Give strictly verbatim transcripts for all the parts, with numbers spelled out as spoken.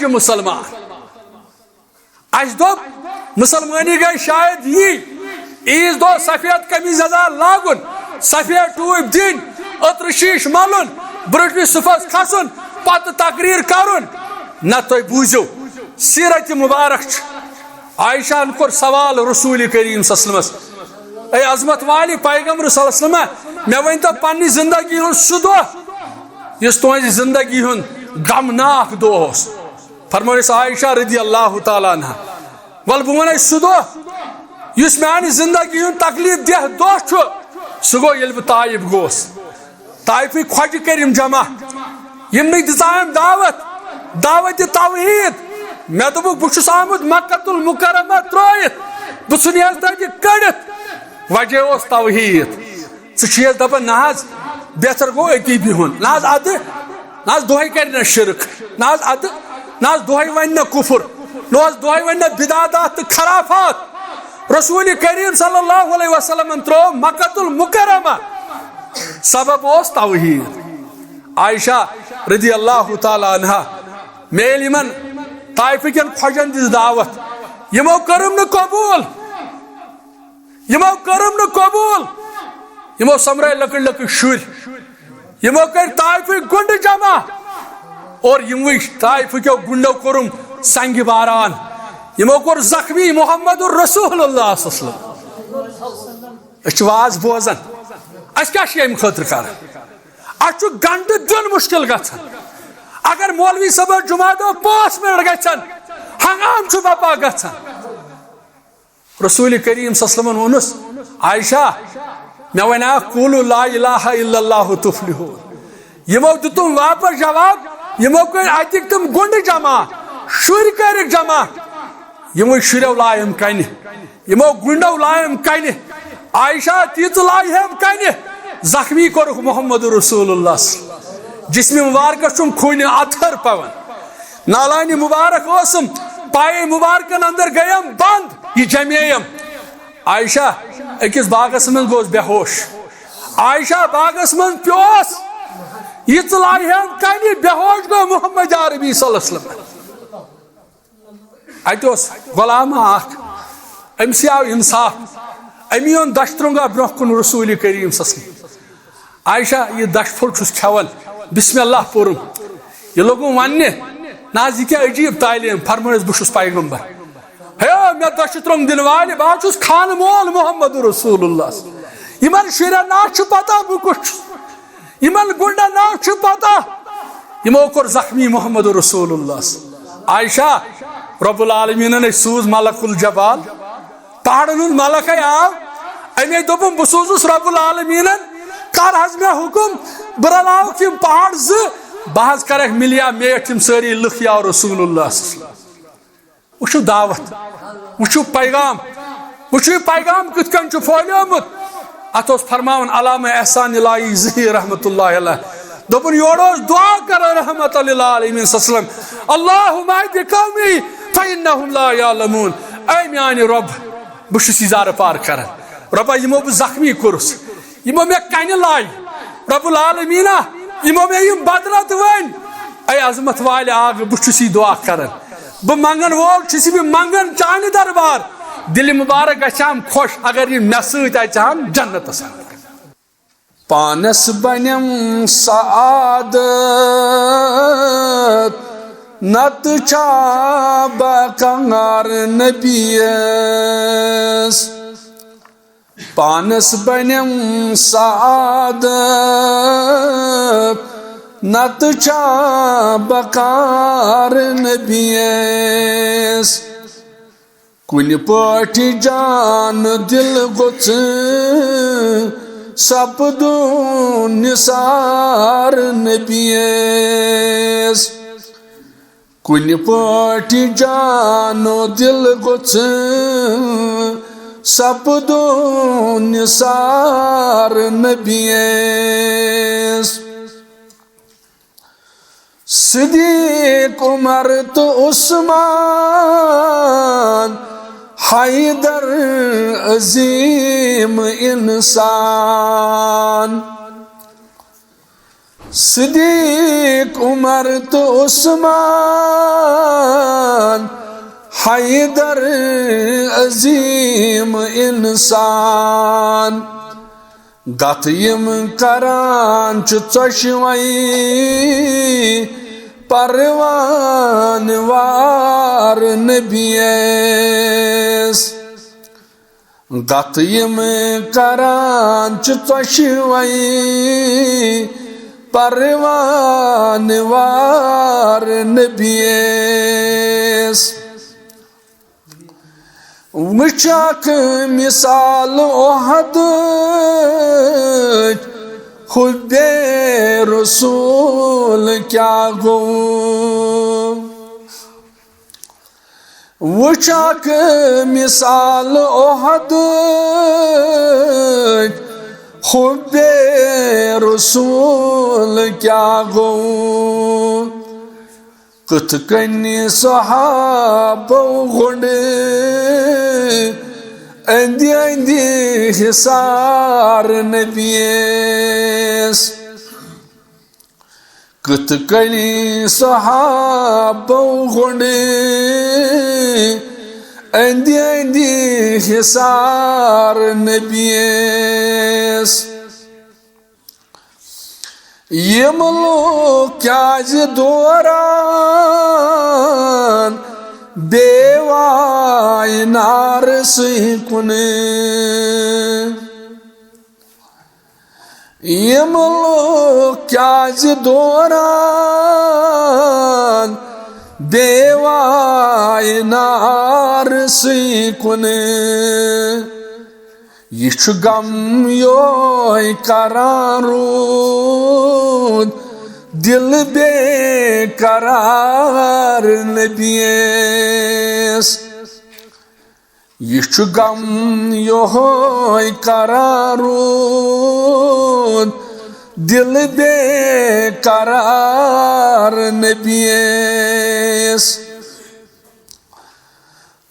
مسلمان۔ اَسہِ دوٚپ، مسلمٲنی گٔے شاید یی، عیٖذ دۄہ سفید قمیٖض یزار لاگُن، سفید ٹوٗپۍ دِنۍ، عطرٕ شیٖش مَلُن، برٛونٛٹھمِس صفس کھسُن، پتہٕ تقریر کرُن۔ نہ، تُہۍ بوٗزِو، سیرت مبارک چھِ۔ عائشہ ہن کوٚر سوال رسول کریم صلی اللہ علیہ وسلمس، اے عظمت والہِ پیغمبر صلی اللہ علیہ وسلم، مےٚ ؤنۍ تو پننہِ زندگی ہُنٛد سُہ دۄہ یُس تُہنٛزِ زندگی ہُنٛد غمناک دۄہ اوس۔ فرمٲیس عائشہ رضی اللہ تعالیٰ عنہا، ول بہٕ ونے سُہ دۄہ یُس میانہِ زندگی ہُنٛد تکلیف دہ دۄہ چھُ، سُہ گوٚو ییٚلہِ بہٕ طائف گوس۔ طائفٕکۍ خۄجہِ کٔرۍ یِم جمع، یِمنٕے دِژایَم دعوت، دعوت توحید۔ مےٚ دوٚپُکھ، بہٕ چھُس آمُت مکہ المکرمہ ترٲیِتھ، بہٕ ژھُنہٕ یَس تَتہِ کٔڑِتھ۔ وجہ اوس توحید۔ ژٕ چھُ یَس دَپان، نہ حظ، بہتر گوٚو أتی بِہُن۔ نہ حظ اَدٕ، نہ حظ دۄہَے کَرِ نہ شرک، نہ حظ اَدٕ، نہ حظ دۄہَے وَنہِ نہ کفر، نہ حظ دۄہَے وَنہِ نہ بدعات تہٕ خرافات۔ رسول کریم صلی اللہ علیہ وسلمن ترٛوو مکہ المکرمہ، سبب اوس توحید۔ عائشہ رضی اللہ تعالیٰ عنہا، مےٚ ییٚلہِ یِمن طائفہٕ کٮ۪ن خۄجن دِژ دعوت، یِمو کٔرٕم نہٕ قبوٗل، یِمو کٔرٕم نہٕ قبوٗل، یِمو سۄمبرٲے لۄکٕٹۍ لۄکٕٹۍ شُرۍ، یِمو کٔرۍ طائفٕکۍ گُنڈٕ جمع اور یِموٕے طائفٕکیو گُنڈو کوٚرُم سنگہِ باران، یِمو کوٚر زخمی محمد رسول اللہ صلی اللہ علیہ وسلم۔ أسۍ چھِ واز بوزان، اَسہِ کیٛاہ چھِ اَمہِ خٲطرٕ کران؟ اَسہِ چھُ گنٛڈٕ دیُن مُشکِل گژھان۔ اگر مولوی صٲبَس جمعہ دۄہ پانٛژھ منٹ گژھن، ہنگام چھُ بپا گژھان۔ رسول کریم صلی اللہ علیہ وسلمن ووٚنُس، عائشہ، مےٚ وَنیٛاکھ، قولوا لا الہ الا اللہ تفلحوا۔ یِمو دیُتُم واپس جواب، یِمو کٔرۍ اَتِکۍ تِم گُنڈٕ جمع، شُرۍ کٔرِکھ جمع، یِموٕے شُرٮ۪و لایَم کَنہِ، یِمو گُنڈو لایَم کَنہِ، عائشہ تیٖژٕ لایہَم کَنہِ، زخمی کوٚرُکھ محمد رسول اللہ۔ جسمِ مبارکس چھُم خوٗنہِ اطہر پَوان۔ نالانِ مبارک اوسُم، پایے مبارکن اندر گٔیم بند، یہِ جمیٚیم۔ عائشہ أکِس باغس منٛز گوٚوس بے ہوش۔ عائشہ باغس منٛز پیوس، یہِ ژٕ لایہَم کَنہِ، بے ہوش گوٚو محمد عربی صلی اللہ علیہ وسلم۔ اَتہِ اوس غلام اکھ، أمۍ سٕے آو انصاف، أمی اوٚن دَچھِ ترٛنٛگا برٛونٛہہ کُن رسول کریم صلی اللہ علیہ وسلم۔ عائشہ، یہِ دَچھِ پھوٚل چھُس کھٮ۪وان، بسم اللہ پوٚرُم۔ یہِ لوٚگُم وَننہِ، نہ حظ، یہِ کیٛاہ عجیٖب تعلیٖم، فرمٲیِس، بہٕ چھُس پیغمبر۔ ہے، مےٚ دَچھِ ترٛنٛگ دِنہٕ والہِ، بہٕ حظ چھُس خانہٕ مول محمد رسول اللہ۔ یِمن شُرٮ۪ن نہ حظ چھُ پتہ بہٕ کُس چھُس۔ یِمن گُنڈن نہ حظ چھُ پتہ۔ یِمو کوٚر زخمی محمد رسول اللہ۔ عائشہ، رب العالمینن أسۍ سوٗز ملک الجبال۔ پہاڑن ہُنٛد ملک ہے آو، أمے دوٚپُن، بہٕ سوٗزُس رب العالمینن، کر حظ مےٚ حُکُم، بہٕ رلاوکھ یِم پہاڑ زٕ، بہٕ حظ کرکھ مِلیا میٹھ یِم سٲری لُکھ یا رسول اللہ۔ وٕچھِو دعوت، وٕچھِو پیغام، وٕچھِو یہِ پیغام کِتھ کٔنۍ چھُ پھٲلیومُت۔ اتھ اوس فرماوان علامہ احسان الہی زہیر رحمتہ اللہ علیہ، دوٚپُن، یورٕ اوس دعا کران رحمت للعالمین صلی اللہ علیہ وسلم، اللہم اہد قومی فانہم لا یعلمون۔ اے میانہِ رۄب، بہٕ چھُس یہِ زارٕ پار کران۔ رۄبا، یِمو بہٕ زخمی کوٚرُس، یِمو مےٚ کنہِ لایہِ، رب العالمینا، یِمو مےٚ یِم بدرت ؤنۍ، اے عظمت والہِ آغہٕ، بہٕ چھُس یہِ دعا کران۔ بہٕ منگن وول چھُس، یہِ بہٕ منگن چانہِ دربار۔ دِلہِ مبارک گژھِ ہم خۄش، اگر یہِ مےٚ سۭتۍ اژِ ہم جنتس اندر۔ پانس بنیم سعادت، نتہٕ چھا بکار نبیس۔ پانس بنیم سعادت، نتہٕ چھا بکار نبیس۔ کُنہِ پٲٹھۍ جان دِل گوٚژھ سپدُن نثار نبیس۔ کُنہِ پٲٹھۍ جان دِل گوٚژھ سپدُن نثار نبیس۔ صدیق، عمر تہٕ عثمان، حیدر، عظیم انسان۔ صدیق، عمر تہٕ عثمان، حیدر عظیم انسان، گتھ یِم کران چھِ ژۄشوَے پروان وار نبیَس۔ گتھ یِم کران چھِ ژۄشوَے پروان وار نبیَس۔ وٕچھ اکھ مثال احدٕچ، حُبِ رسول کیٛاہ گوٚو۔ وٕچھ اکھ مثال احدٕچ، حُبِ رسول کیٛاہ گوٚو۔ کِتھ کٔنۍ صحابو گوٚنٛڈ أنٛدۍ أنٛدۍ حصار نبیَس۔ کِتھ کٔنۍ صحابو گوٚنٛڈ أنٛدۍ أنٛدۍ حصار نبیَس۔ یِم لوٗکھ کیٛازِ دوران بے واینارسٕے کُن؟ یِم لوٗکھ کیٛازِ دوران بے واینارسٕے کُن؟ یہِ چھُ غم یوٚہَے کران روٗد دِل بے قرار نبیَس۔ یہِ چھُ غم یوٚہَے کران روٗد دِل بے قرار نبیَس۔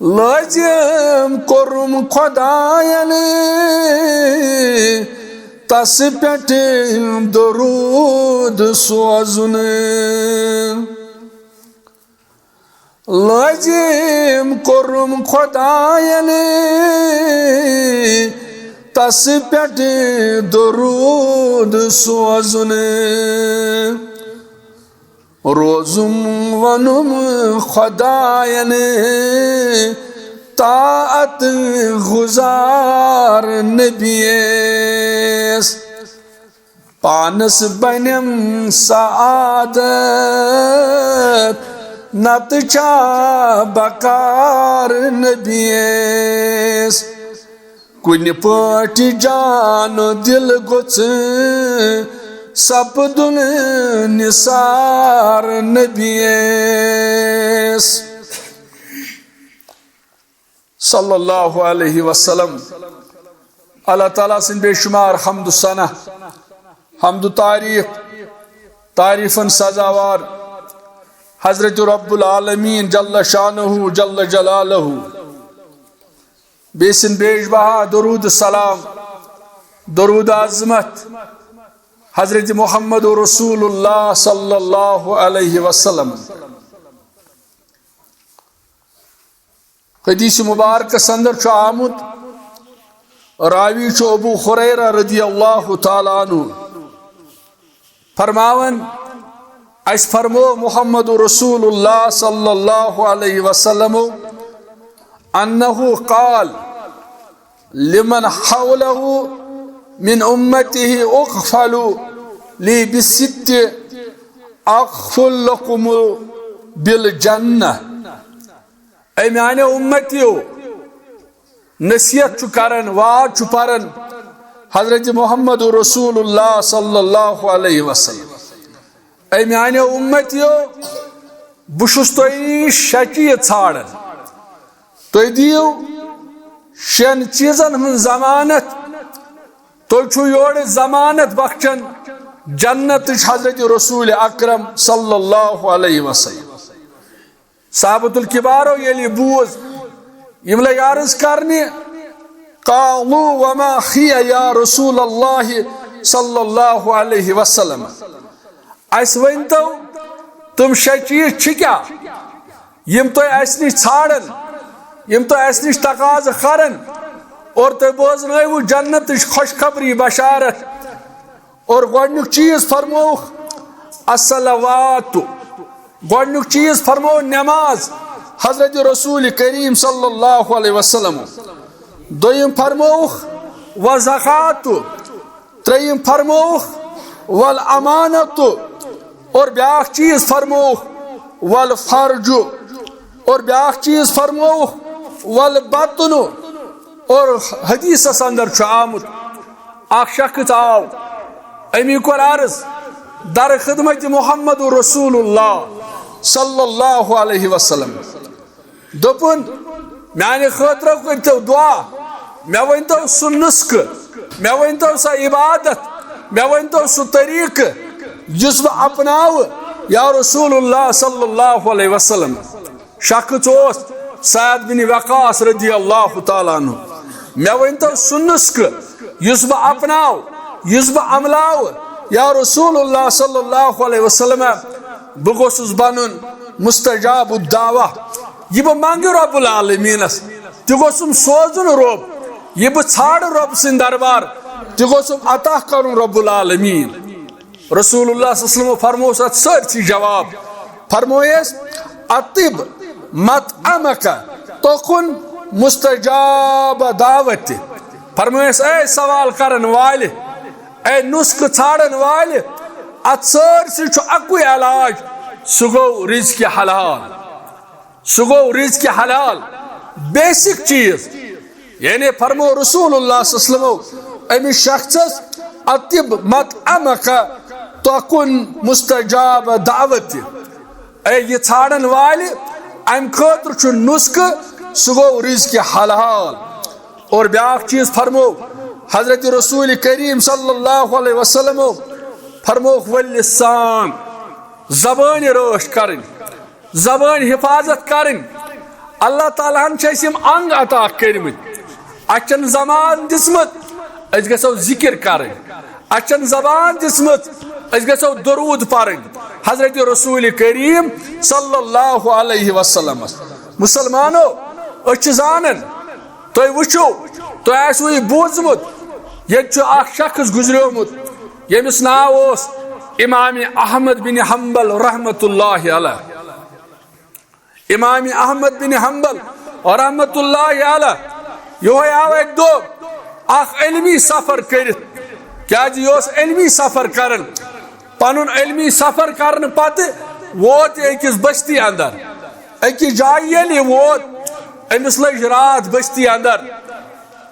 لٲزِم کوٚرُم خۄدایَن تَس پٮ۪ٹھ دروٗد سوزُن۔ لٲزِم کوٚرُم خۄدایَن تَس پٮ۪ٹھ دروٗد سوزُن۔ روزُم ووٚنُم خۄدایَن طاعت گُزار نبیَس۔ پانَس بَنٮ۪م سعادت نَتہٕ چھا بکار نبیَس۔ کُنہِ پٲٹھۍ جان دِل گوٚژھ سپدُن نثار نبیَس۔ صلی اللہ علیہ وسلم۔ اللہ تعالیٰ سٕنٛدۍ بے شمار حمد و ثنا، حمد و تعریف، تعریفن سزاوار حضرت رب العالمین جل شانہ جل جلالہ۔ بیٚیہِ سٕنٛدۍ بیش بہا درود سلام، درود عظمت حضرت محمد رسول اللہ صلی اللہ علیہ وسلم۔ حدیث مبارکس اندر چھُ آمُت، راوی چھُ ابو ہریرہ رضی اللہ تعالیٰ عنہ، فرماوان، اسہِ فرمو محمد رسول اللہ صلی اللہ علیہ وسلم، انہ قال لمن حولہ من امتہ اقفلوا لی بست اقفل لکم بالجنہ۔ اے میانیو امتیو، نصیحت چھُ کران، وعظ چھُ پران حضرت محمد رسول اللہ صلی اللہ علیہ وسلم۔ اے میانیو امتیو، بہٕ چھُس تۄہہِ نِش شےٚ چیٖز ژھانڈان۔ تُہۍ دِیِو شٮ۪ن چیٖزن ہٕنٛز ضمانت۔ تُہۍ چھِو یورٕ ضمانت بخشان جنتٕچ حضرت رسول اکرم صلی اللہ علیہ وسلم۔ صحابۃ الکبارو ییٚلہِ یہِ بوٗز، یِم لٔگۍ عرض کرنہِ، قالوا وما هي یا رسول اللہ صلی اللہ علیہ وسلم۔ اسہِ ؤنۍ تو، تِم شےٚ چیٖز چھِ کیٛاہ؟ یِم تۄہہِ اَسہِ نِش ژھانڈن، یِم تۄہہِ اَسہِ نِش تقاضہٕ کرن، اور تۄہہِ بوزنٲوٕ جنتٕچ خوشخبری بشارت۔ اور گۄڈٕنیُک چیٖز فرمووُکھ الصلوات، گۄڈٕنیُک چیٖز فرموو نماز حضرت رسول کریم صلی اللہ علیہ وسلم۔ دوٚیِم فرمووُکھ وزکات، ترٛیٚیِم فرمووُکھ والامانت، اور بیٛاکھ چیٖز فرمووُکھ والفرج، اور بیٛاکھ چیٖز فرمووُکھ والبطن۔ اور حدیثس اندر چھُ آمُت، اکھ شخص آو، أمی کوٚر عرض در خدمت محمد رسول اللہ صلی اللہ علیہ وسلم۔ دوٚپُن، میانہِ خٲطرٕ کٔرۍتو دُعا، مےٚ ؤنۍتو سُہ نُسخہٕ، مےٚ ؤنۍتو سۄ عبادت، مےٚ ؤنۍتو سُہ طریٖقہٕ یُس بہٕ اپناوٕ یا رسول اللہ صلی اللہ علیہ وسلم۔ شخص اوس سعد بن وقاص رضی اللہ تعالیٰ عنہ۔ مےٚ ؤنۍتو سُہ نُسخہٕ یُس بہٕ اپناو، یُس بہٕ عملاو، یا رسول اللہ صلی اللہ علیہ وسلم، بہٕ گوٚژھُس بنُن مستجاب الدعوہ۔ یہِ بہٕ منگہٕ رب العالمینس، تہِ گوٚژھُم سوزُن رب۔ یہِ بہٕ ژھانڈٕ رب سٕنٛدِ دربار، تہِ گوٚژھُم عطا کرُن رب العالمین۔ رسول اللہ صلی اللہ علیہ وسلم فرمووُس اتھ سٲرسٕے جواب۔ فرمووُس، اطب مطعمک تکن مستجاب دعوت۔ فرمووُس، اے سوال کرن والہِ، اے نُسخہٕ ژھانڈن والہِ، اتھ سٲرسٕے چھُ اکُے علاج، سُہ گوٚو رزق حلال۔ سُہ گوٚو رزق حلال، بیسک چیٖز۔ یعنی فرمو رسول اللہ صلی اللہ علیہ وسلم أمِس شخصس، اطب مطعمک تکن مستجاب دعوت۔ اے یہِ ژھانڈن والہِ، امہِ خٲطرٕ چھُ نُسخہٕ، سُہ گوٚو رزق حلال۔ اور بیٛاکھ چیٖز فرمو حضرت رسول کریم صلی اللہ علیہ وسلم، فرمووُکھ واللسان، زبٲنۍ رٲچھ کرٕنۍ۔ زبٲنۍ حفاظت کرٕنۍ۔ اللہ تعالیٰ ہن چھِ اَسہِ یِم انگ عطا کٔرمٕتۍ۔ اَسہِ چھَنہٕ زبان دِژمٕژ أسۍ گژھو ذکر کرٕنۍ۔ اَسہِ چھَنہٕ زبان دِژمٕژ أسۍ گژھو درود پرٕنۍ حضرت رسول کریم صلی اللہ علیہ وسلمس۔ مسلمانو، أسۍ چھِ زانان، تُہۍ وٕچھِو، تۄہہِ آسِوٕ یہِ بوٗزمُت، ییٚتہِ چھُ اکھ شخص گُزریومُت، ییٚمِس ناو اوس امام احمد بن حنبل رحمتہ اللہ علیہ۔ امام احمد بن حنبل رحمتہ اللہ علیہ، یِہوٚے آو اَکہِ دۄہ اکھ علمی سفر کٔرِتھ، کیازِ یہِ اوس علمی سفر کران۔ پنُن علمی سفر کرنہٕ پتہٕ ووت یہِ أکِس بستی اندر۔ أکِس جایہِ ییٚلہِ یہِ ووت، أمِس لٔج راتھ بستی اندر۔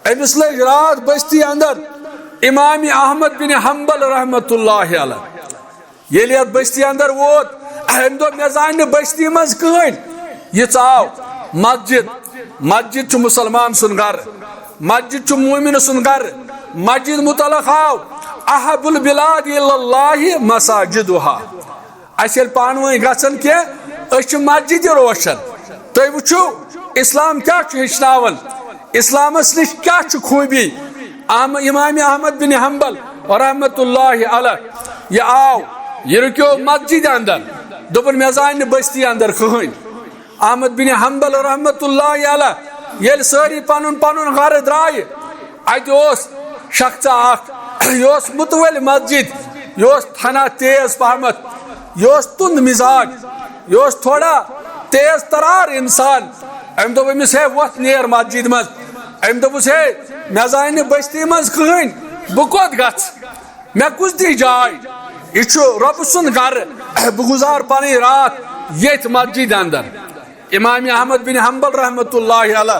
أمِس لٔج راتھ بستی اندر۔ امام احمد بن حنبل رحمتہ اللہ علیہ ییٚلہِ یتھ بستی اندر ووت، أمۍ دوٚپ، مےٚ زانہِ نہٕ بستی منٛز کٕہٕنۍ۔ یہِ ژاو مسجد۔ مسجد چھُ مسلمان سُنٛد گرٕ، مسجد چھُ مومن سُنٛد گرٕ۔ مسجد متعلق آو، احب البلاد الی اللہ مساجدہا۔ اَسہِ ییٚلہِ پانہٕ ؤنۍ گژھن کینٛہہ، أسۍ چھِ مسجد روشن۔ تُہۍ وٕچھِو، اسلام کیٛاہ چھُ ہیٚچھناوان، اسلامس نِش کیٛاہ چھُ خوٗبی۔ احم-، امام احمد بن حنبل رحمتہ اللہ علیہ، یہِ آو، یہِ رُکیو مسجد اندر، دوٚپُن، مےٚ زانہِ نہٕ بستی اندر کٕہٕنۍ۔ احمد بن حنبل رحمتہ اللہ علیہ ییٚلہِ سٲری پنُن پنُن گرٕ درٛایہِ، اتہِ اوس شخصا اکھ، یہِ اوس مُتوٲلۍ مسجد، یہِ اوس تھنا تیز پہمتھ، یہِ اوس تُند مزاج، یہِ اوس تھوڑا تیز ترار انسان۔ أمۍ دوٚپ أمِس، ہے، وۄتھ نیر مسجد منٛز۔ أمۍ دوٚپُس، ہے، مےٚ زانہِ نہٕ بستی منٛز کٕہٕنۍ، بہٕ کوٚت گژھٕ؟ مےٚ کُس دی جاے؟ یہِ چھُ رۄبہٕ سُنٛد گرٕ۔ بہٕ گُزارٕ پنٕنۍ راتھ ییٚتھۍ مسجد اندر۔ امام احمد بن حنبل رحمتہ اللہ علیہ،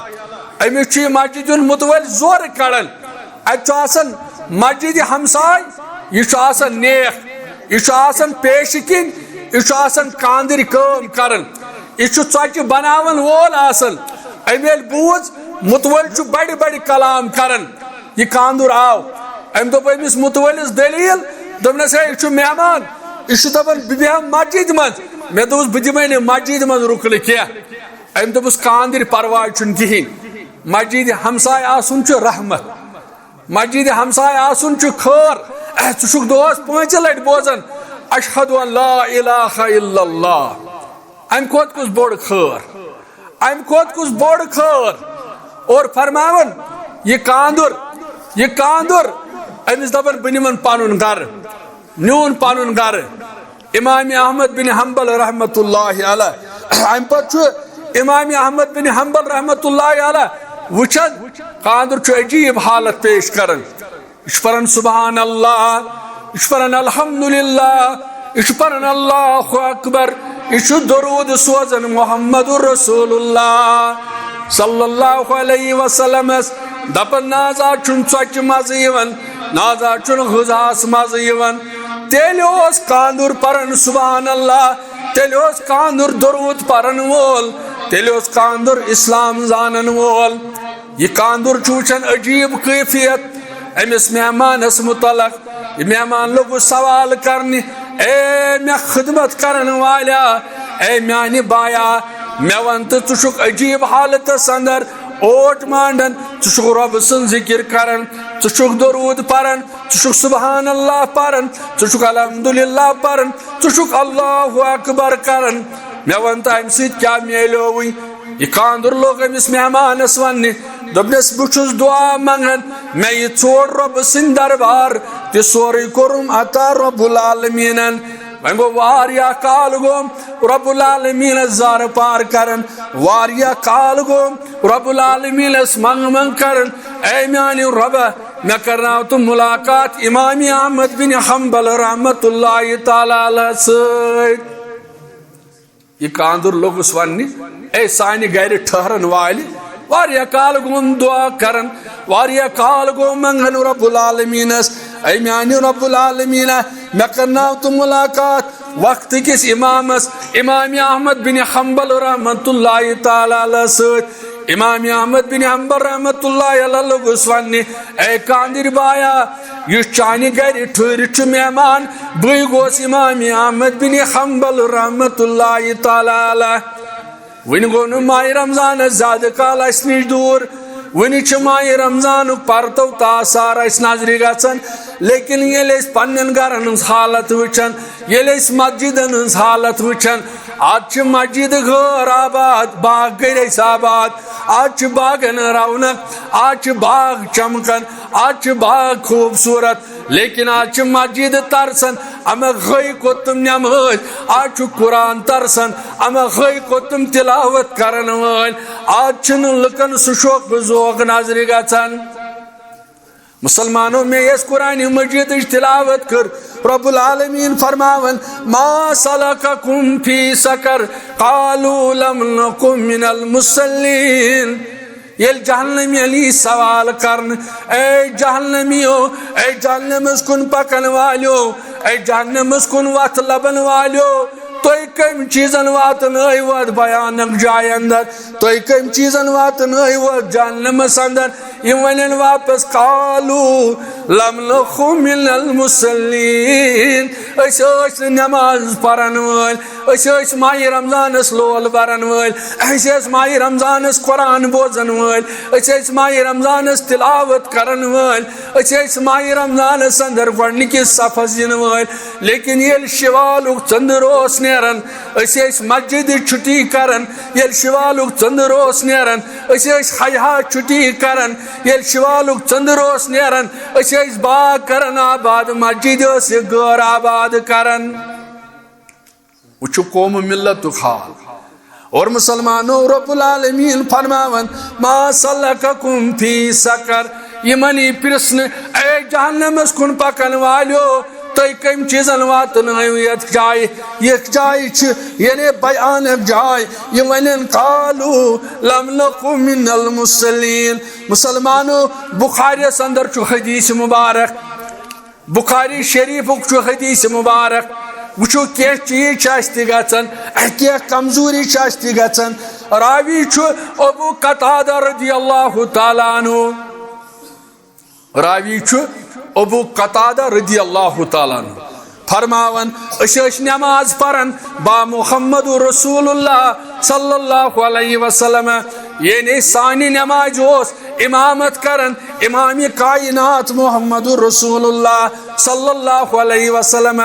أمِس چھُ یہِ مسجد ہُنٛد مُتوٲلۍ زورٕ کڑان۔ اتہِ چھُ آسان مسجد ہمساے، یہِ چھُ آسان نیک، یہِ چھُ آسان پیشہِ کِنۍ، یہِ چھُ آسان کاندٕرۍ کٲم کران، یہِ چھُ ژۄچہِ بناون وول آسان۔ أمۍ ییٚلہِ بوٗز، مُتوٲلۍ چھُ بڑِ بڑِ کلام کران۔ یہِ کاندُر آو، أمۍ دوٚپ أمِس مُتوٲلِس دٔلیٖل، دوٚپنَس، ہے، یہِ چھُ مہمان، یہِ چھُ دَپان، بہٕ بیٚہمہٕ مسجد منٛز۔ مےٚ دوٚپُس، بہٕ دِمَے نہٕ مسجد منٛز رُکنہٕ کینٛہہ۔ أمۍ دوٚپُس، کاندٕرۍ، پرواے چھُنہٕ کِہیٖنۍ، مسجد ہمساے آسُن چھُ رحمت، مسجد ہمساے آسُن چھُ خٲر۔ ژٕ چھُکھ دۄہَس پانٛژِ لَٹہِ بوزان، اشہد ان لا الہ الا اللہ۔ امہِ کھۄتہٕ کُس بوٚڑ خٲر؟ امہِ کھۄتہٕ کُس بوٚڑ خٲر؟ اور فرماوان، یہِ کاندُر، یہِ کاندُر، أمِس دپان، بہٕ نِمن پنُن گرٕ، نیوٗن پنُن گرٕ۔ امام احمد بن حنبل رحمت اللہ علیہ، امہِ پتہٕ چھُ امام احمد بن حنبل رحمت اللہ علیہ وٕچھان، کاندُر چھُ عجیب حالت پیش کران۔ یہِ چھُ پران سبحان اللہ، یہِ چھُ پران الحمدللہ، یہِ چھُ پران اللہ اکبر، یہِ چھُ درود سوزان محمد رسول اللہ صلی اللہ علیہ وسلمس، دپان، نہ حظ آز چھُنہٕ ژۄچہِ مزٕ یِوان، نہ حظ آز چھُنہٕ غذاہس مزٕ یِوان۔ تیٚلہِ اوس کاندُر پران سبحان اللہ، تیٚلہِ اوس کاندُر درود پرن وول، تیٚلہِ اوس کاندُر اسلام زانن وول۔ یہِ کاندُر چھُ وٕچھان عجیب کیفیت أمِس مہمانس متعلق۔ یہِ مہمان لوٚگُس سوال کرنہِ، اے مےٚ خدمت کرن والیا، اے میانہِ بایا، مےٚ وَن تہٕ، ژٕ چھُکھ عجیب حالتس اندر اوٹ مانڈان، ژٕ چھُکھ رۄب سُنٛد ذکر کران، ژٕ چھُکھ درود پران، ژٕ چھُکھ سبحان اللہ پران، ژٕ چھُکھ الحمدللہ پران، ژٕ چھُکھ اللہ اکبر کران۔ مےٚ وَن تہٕ، امہِ سۭتۍ کیٛاہ میلیووٕے؟ یہِ کاندُر لوٚگ أمِس مہمانس وننہِ، دوٚپنس، بہٕ چھُس دُعا منگان، مےٚ یہِ ژوٚٹ رۄبہٕ سٕنٛدِ دربار، تہِ سورُے کوٚرُم عطا رب العالمیٖنن۔ وۄنۍ گوٚو واریاہ کال گوٚو رب العالمیٖنس زارٕ پار کران، واریاہ کال گوٚو رب العالمیٖنس منٛگ منٛگ کران، اے میانہِ رۄبہ، مےٚ کرناو تہٕ ملاقات امام احمد بن حنبل رحمت اللہ تعالیٰ علیہ سۭتۍ۔ یہِ کاندُر لوٚگُس وننہِ، اے سانہِ گرِ ٹھہرن والہِ، واریاہ کال گوٚوُم دُعا کران، واریاہ کال گوٚو منگان رب العالمیٖنس، اے میانہِ رب العالمیٖنہ، مےٚ کرناو تہٕ ملاقات وقتہٕ کِس امامس، امام احمد بن حنبل رحمت اللہ تعالیٰ علیہ سۭتۍ۔ امام احمد بن حنبل رحمت اللہ علیہ لوٚگُس وننہِ، اے کاندِر بایا، یُس چانہِ گرِ ٹھہرِتھ چھُ مہمان، بٕے گوس امام احمد بن حنبل رحمت اللہ تعالیٰ علیہ۔ وٕنہِ گوٚو نہٕ ماہِ رمضانس زیادٕ کال اسہِ نِش دوٗر، وٕنہِ چھِ ماہِ رمضانُک پرتو تہٕ آثار اسہِ نظرِ گژھان، لیکن ییٚلہِ أسۍ پننٮ۪ن گرن ہٕنٛز حالت وٕچھان، ییٚلہِ أسۍ مسجدن ہٕنٛز حالت وٕچھان، آز چھِ مسجد غٲر آباد، باغ کٔرۍ أسۍ آباد، آز چھِ باغن رونق، آز چھِ باغ چمکان، آز چھِ باغ خوٗبصوٗرت، لیکن آز چھِ مسجد ترسان، اما غٲے کوٚت تِم نٮ۪مٲز، آز چھُ قرآن ترسان، اما غٲے کوٚت تِم تلاوت کرن وٲلۍ، آز چھِنہٕ لُکن سُہ شوق ذوق نظرِ گژھان۔ مسلمانو، مےٚ یۄس قرآن مجیدٕچ تلاوت کٔر، رب العالمین فرماوان، ما سلککم فی سقر، قالوا لم نکن من المصلین۔ ییٚلہِ جہنمی علی سوال کرنہٕ، اے جہنمیو، اے جہنمس کُن پکن والیو، اے جہنمس کُن وتھ لبن والیو، تُہۍ کٔمۍ چیٖزن واتنٲیوٕ اتھ بھیانک جایہِ اندر؟ تُہۍ کٔمۍ چیٖزن واتنٲیوٕ اتھ جہنمس اندر؟ یِم ونن واپس، قالوا لم نکن من المصلین، أسۍ ٲسۍ نہٕ نماز پرن وٲلۍ، أسۍ ٲسۍ ماہِ رمضانس لول برن وٲلۍ، أسۍ ٲسۍ ماہِ رمضانس قرآن بوزن وٲلۍ، أسۍ ٲسۍ ماہِ رمضانس تلاوت کرن وٲلۍ، أسۍ ٲسۍ ماہِ رمضانس اندر گۄڈنِکِس صفس یِنہٕ وٲلۍ، لیکن ییٚلہِ شوالُک ژٔنٛدٕر اوس نیران، أسۍ ٲسۍ مسجدِ چھُٹی کران۔ ییٚلہِ شوالُک ژٔنٛدٕر اوس نیران، أسۍ ٲسۍ حیا چھُٹی کران۔ ییٚلہِ شوالُک ژٔنٛدٕر اوس نیران، أسۍ ٲسۍ باغ کران آباد، مسجد ٲس یہِ غٲر آباد کران۔ وٕچھِو قوم و ملتُک حال۔ اور مسلمانو، رب العالمین فرماوان، ما سلککم فی سقر۔ یِمن یی پرژھنہٕ، اے جہنمس کُن پکن والیو، تُہۍ کٔمۍ چیٖزن واتنٲیِو یتھ جایہِ؟ یتھ جایہِ چھِ یعنی بھیانک جاے۔ یِم ونن، قالوا لم نکن من المصلین۔ مسلمانو، بخاریس اندر چھُ حدیث مبارک، بخاری شریفُک چھُ حدیث مبارک۔ وٕچھِو، کینٛہہ چیٖز چھِ اَسہِ تہِ گژھان، کینٛہہ کمزوری چھِ اَسہِ تہِ گژھان۔ راوی چھُ ابو قتادہ رضی اللہ تعالیٰ عنہ۔ راوی چھُ ابو قتادہ رضی اللہ تعالیٰ عنہ فرماوان، أسۍ ٲسۍ نماز پران با محمد رسول اللہ صلی اللہ علیہ وسلم، یعنی سانہِ نمازِ اوس امامت کران امام کائنات محمد رسول اللہ صلی اللہ علیہ وسلم۔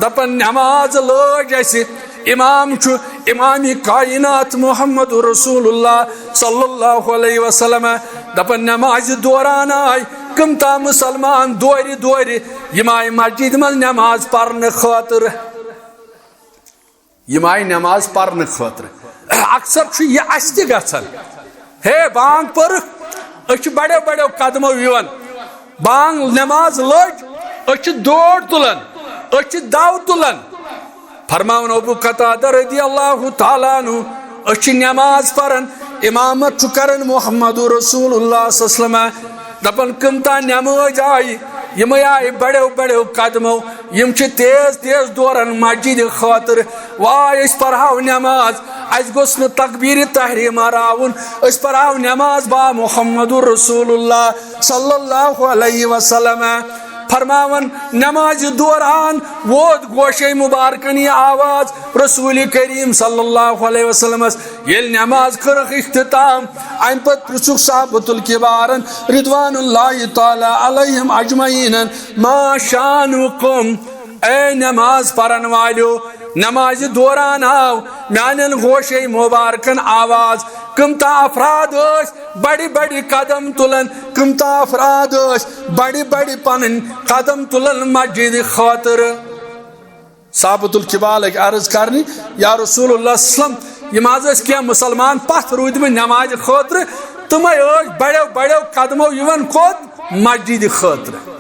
دپان، نماز لٲج اسہِ، امام چھُ امام کائنات محمد رسول اللہ صلی اللہ علیہ وسلم۔ دپان نمازِ دوران آے کم تام مسلمان دورِ دورِ، یم آے مسجد منٛز نماز پرنہٕ خٲطرٕ۔ یم آے نماز پرنہٕ خٲطرٕ۔ اکثر چھُ یہِ اسہِ تہِ گژھان۔ ہے، بانگ پٔرٕکھ، أسۍ چھِ بڑیو بڑیو قدمو یِوان۔ بانگ نماز لٔج، أسۍ چھِ دور تُلان، أسۍ چھِ دو تُلان۔ فرماوان ابو قتادہ رضی اللہ تعالیٰ عنہ، أسۍ چھِ نماز پران، امامت چھُ کران محمد رسول اللہ صلی اللہ علیہ وسلم۔ دپان کم تام نماز آیہِ، یمے آیہِ بڑیو بڑیو قدمو، یم چھِ تیز تیز دوران مسجد خٲطرٕ۔ واے، أسۍ پرہاو نماز، اسہِ گوٚژھ نہٕ تکبیر تحریمہ راوُن، أسۍ پرہاو نماز با محمد رسول اللہ صلی اللہ علیہ وسلم۔ فرماوان نمازِ دوران ووت گوشے مبارکن یہِ آواز رسول کریم صلی اللہ علیہ وسلمس۔ ییٚلہِ نماز کٔرٕکھ اختتام، امہِ پتہٕ پرژھُکھ صحابۃ الکبارن رضوان اللہ تعالیٰ علیہم اجمعین، ما شانکم، اے نماز پرن والیو، نمازِ دوران آو میانٮ۪ن گوشے مبارکن آواز، کم تام افراد ٲسۍ بڑِ بڑِ قدم تُلان، کم تام افراد ٲسۍ بڑِ بڑِ پنٕنۍ قدم تُلان مسجد خٲطرٕ۔ صحابۃ الکبار لٔگۍ عرض کرنہِ، یا رسول اللہ صلی اللہ علیہ وسلم، یم حظ ٲسۍ کینٛہہ مسلمان پتھ روٗدمٕتۍ نمازِ خٲطرٕ، تِمے ٲسۍ بڑیو بڑیو قدمو یِوان کوٚت؟ مسجد خٲطرٕ۔